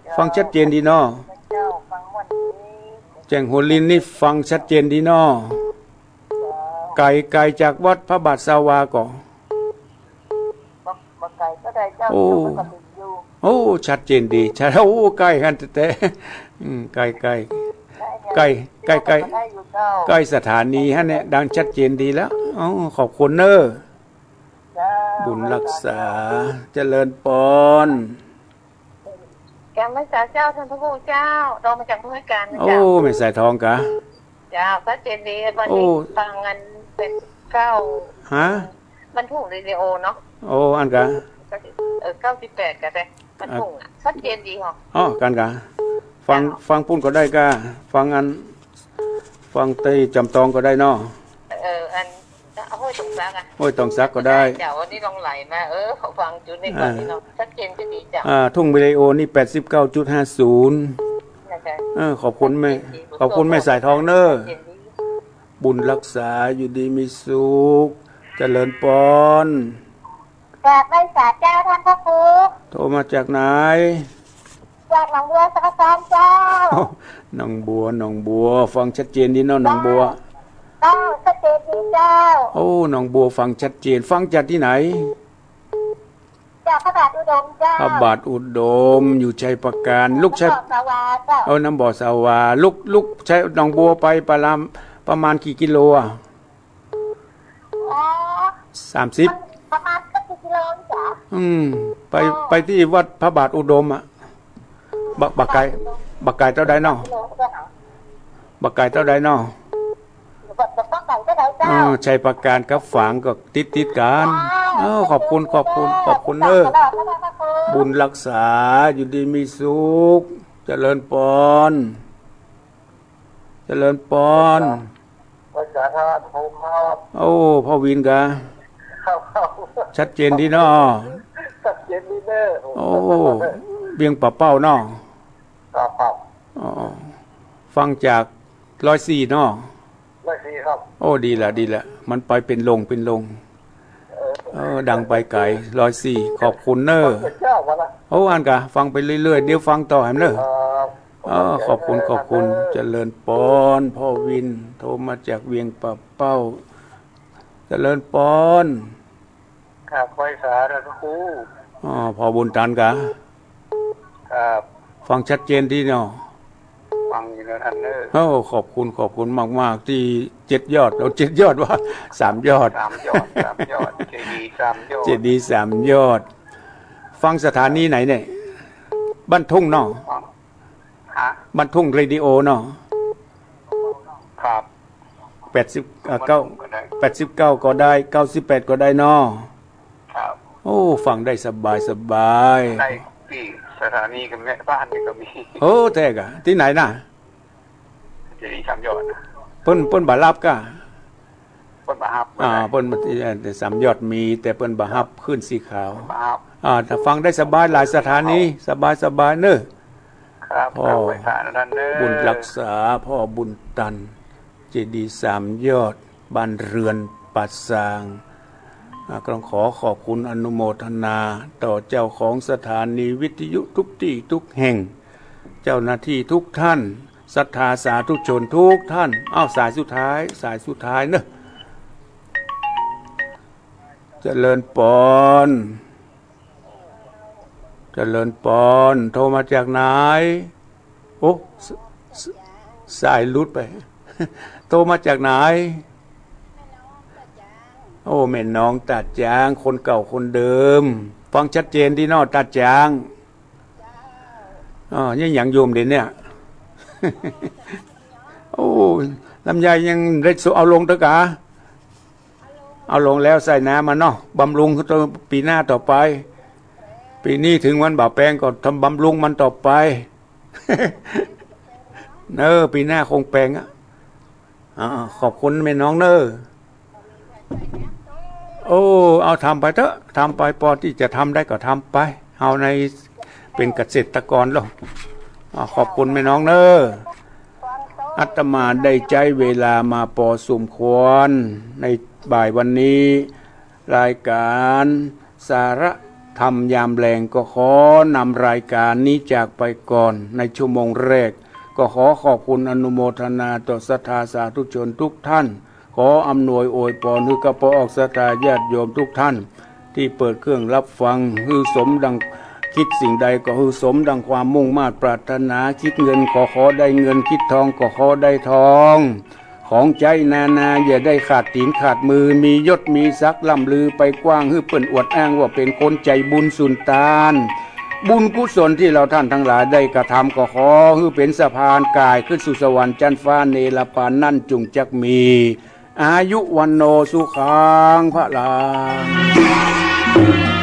เจ้า ฟังชัดเจนดีเนาะ เจ้า ฟังม่วนดี แจ้งหัวลินนี่ฟังชัดเจนดีเนาะ เจ้า ไก๋ ไก๋จากวัดพระบาทสาวาก่อ บ่ บ่ไก๋เต้าใดเจ้า โอ้ เดี๋ยวมันก็ถึงอยู่ โอ้ ชัดเจนดี ชัด โอ้ ใก้หั้นแต๊ๆ อืม ใก้ ใก้ ใก้ ใก้ ใก้ ใก้ ก็ได้อยู่เจ้า ใก้สถานีหั้นเนี่ย ดังชัดเจนดีแล้ว อ๋อ ขอบคุณเน้อ เจ้า บุญรักษา เจริญปอน แกมไหว้สาเจ้า ท่านพระครูเจ้า โทรมาจากเมืองกาญนะ โอ้ เจ้า แม่สายทองกะ เจ้า ชัดเจนดี วันนี้ โอ้ ฟังอันแปดสิบเก้า ฮะ บรรทุกวิดีโอเนาะ โอ้ อันกะ เออ เก้าสิบแปดกะได้ บรรทุกอะ ชัดเจนดีเหรอ อ๋อ กั๋นกะ ฟัง เจ้า ฟังปูนก็ได้กะ ฟังอัน ฟังตี้จำตองก็ได้เนาะ เออ อัน ห้วยตองสักอะ ห้วยตองสักก็ได้ เจ้า วันนี้ลองไหลมา เออ ขอฟังจุดนี้ก่อน อ่า นี่เนาะ ชัดเจนจะดีจ้ะ อ่า ทุ่งวิดีโอนี่ แปดสิบเก้าจุดห้าศูนย์ นะคะ เออ ขอบคุณแม่ ชัดเจนดี ขอบคุณแม่สายทองเน้อ ชัดเจนดี บุญรักษา อยู่ดีมีสุข เจริญปอน กราบไหว้สาเจ้าท่านพระครู โทรมาจากไหน จากหนองบัวสะกะซอนเจ้า หนองบัว หนองบัว ฟังชัดเจนดีเนาะ หนองบัว เจ้า ชัดเจนดีเจ้า โอ้ หนองบัว ฟังชัดเจน ฟังจากตี้ไหน จากพระบาทอุดมเจ้า พระบาทอุดม อยู่ชัยปราการ ลูกชัย น้ำบ่อสาวาเจ้า เออ น้ำบ่อสาวา ลูก ลูกชัย หนองบัวไปประมาณ ประมาณกี่กิโลอะ อ๋อ สามสิบ มันประมาณสักกี่กิโลนี่จ๊ะ อืม ไป อ๋อ ไปตี้วัดพระบาทอุดมอะ บ่ บ่ไก๋ บ่ไก๋เต้าใดเนาะ กิโลก็หา บ่ไก๋เต้าใดเนาะ บ่ บ่ไก๋เต้าใดเจ้า เออ ชัยปราการกับฝางก็ติดๆ กั๋น เจ้า เออ ขอบคุณ ขอบคุณ ขอบคุณเน้อ บุญรักษา อยู่ดีมีสุข เจริญปอน เจริญปอน ไหว้สาท่านพระครูครับ โอ้ พ่อวินกะ ครับ ครับ ชัดเจนดีเนาะ ชัดเจนดีเน้อ โอ้ เวียงป่าเป้าเนาะ ครับ ครับ อ๋อ ฟังจากร้อยสี่เนาะ ร้อยสี่ครับ โอ้ ดีละ ดีละ มันไปเป๋นลง เป๋นลง เออ เออ ดังไปไก๋ ร้อยสี่ ขอบคุณเน้อ เจ้ามาละ โอ้ อันกะ ฟังไปเรื่อยๆ เดี๋ยวฟังต่อแหมเน้อ ครับ เออ ขอบคุณ ขอบคุณ เจริญปอน พ่อวิน โทรมาจากเวียงป่าเป้า เจริญปอน ครับ ไหว้สาท่านพระครู อ๋อ พ่อบุญตันกะ ครับ ฟังชัดเจนดีเนาะ ฟังอยู่ ท่านเนอะ โอ้ ขอบคุณ ขอบคุณมากๆ ตี้เจ็ดยอด เอา เจ็ดยอดวะ สามยอด สามยอด สามยอด เจดีย์สามยอด เจดีย์สามยอด ฟังสถานีไหนเนี่ย บ้านทุ่งเนาะ ฮะ บ้านทุ่งเรดิโอเนาะ ครับ แปดสิบ เอ่อ เก้า ก็ได้ แปดสิบเก้า ก็ได้ เก้าสิบแปด ก็ได้เนาะ ครับ โอ้ ฟังได้สบายสบาย ได้ตี้สถานีกับแม่บ้านนี่ก็มี โอ้ แท้ก่ะ ตี้ไหนน่ะ เจดีย์สามยอดนะ เปิ้น เปิ้นบ่ฮับก่ะ เปิ้นบ่ฮับ อ่า เปิ้นบ่ เอ่อ สามยอดมี แต่เปิ้นบ่ฮับคลื่นสีขาว บ่ฮับ อ่า ถ้าฟังได้สบายหลายสถานี สบายสบายเนอะ ครับ พ่อ ครับ ไหว้พระนะท่านเนอะ บุญรักษา พ่อบุญตัน เจดีย์สามยอด บ้านเรือนป่าซาง อ่า ต้องขอขอบคุณอนุโมทนาต่อเจ้าของสถานีวิทยุทุกตี้ทุกแห่ง เจ้าหน้าที่ทุกท่าน ศรัทธาสาธุชนทุกท่าน อ้าว สายสุดท้าย สายสุดท้ายเนอะ เจริญปอน เจริญปอน โทรมาจากไหน โอ้ ส- ส- สายหลุดไป โทรมาจากไหน โอ้ แม่น้องตาดจาง คนเก่าคนเดิม ฟังชัดเจนดีเนาะ ตาดจาง อ๋อ ยัง ยังโยมเด่นเนี่ย โอ้ ลำไยยังได้สุเอาลงเถอะกะ เอาลงแล้วใส่น้ำมันเนาะ บำรุงปีหน้าต่อไป ปีนี้ถึงวันบ่าแปงก็ทำบำรุงมันต่อไป เนอะ ปีหน้าคงแปงอะ อ่า ขอบคุณแม่น้องเนอะ โอ้ เอาทำไปเถอะ ทำไป ปอตี้จะทำได้ก็ทำไป เฮาใน เป๋นเกษตรกรแล้ว อ่า ขอบคุณแม่น้องเนอะ อาตมาได้ใจ๊เวลามาปอสมควร ในบ่ายวันนี้ รายก๋านสาระธรรมยามแลงก็ขอนำรายก๋านนี้จากไปก่อน ในชั่วโมงแรก ก็ขอขอบคุณอนุโมทนาต่อศรัทธาสาธุชนทุกท่าน ขออำนวยอวยปอนหื้อข้าพเจ้าศรัทธาญาติโยมทุกท่าน ตี้เปิดเครื่องรับฟัง หื้อสมดัง คิดสิ่งใดก็หื้อสมดังความมุ่งมาดปรารถนา คิดเงินขอขอได้เงิน คิดทองก็ขอได้ทอง ของใจ๊นานาอย่าได้ขาดตี๋นขาดมือ มียศมีศักดิ์ล่ำลือไปกว้าง หื้อเปิ้นอวดอ้างว่าเป๋นคนใจ๋บุญสุนตาน บุญกุศลตี้เฮาท่านตังหลายได้กระทำก็ขอหื้อเป๋นสะพานก๋ายขึ้นสู่สวรรค์จั๊นฟ้าเนรปานนั้นจุ่งจักมี อายุวัณโณสุขังพลัง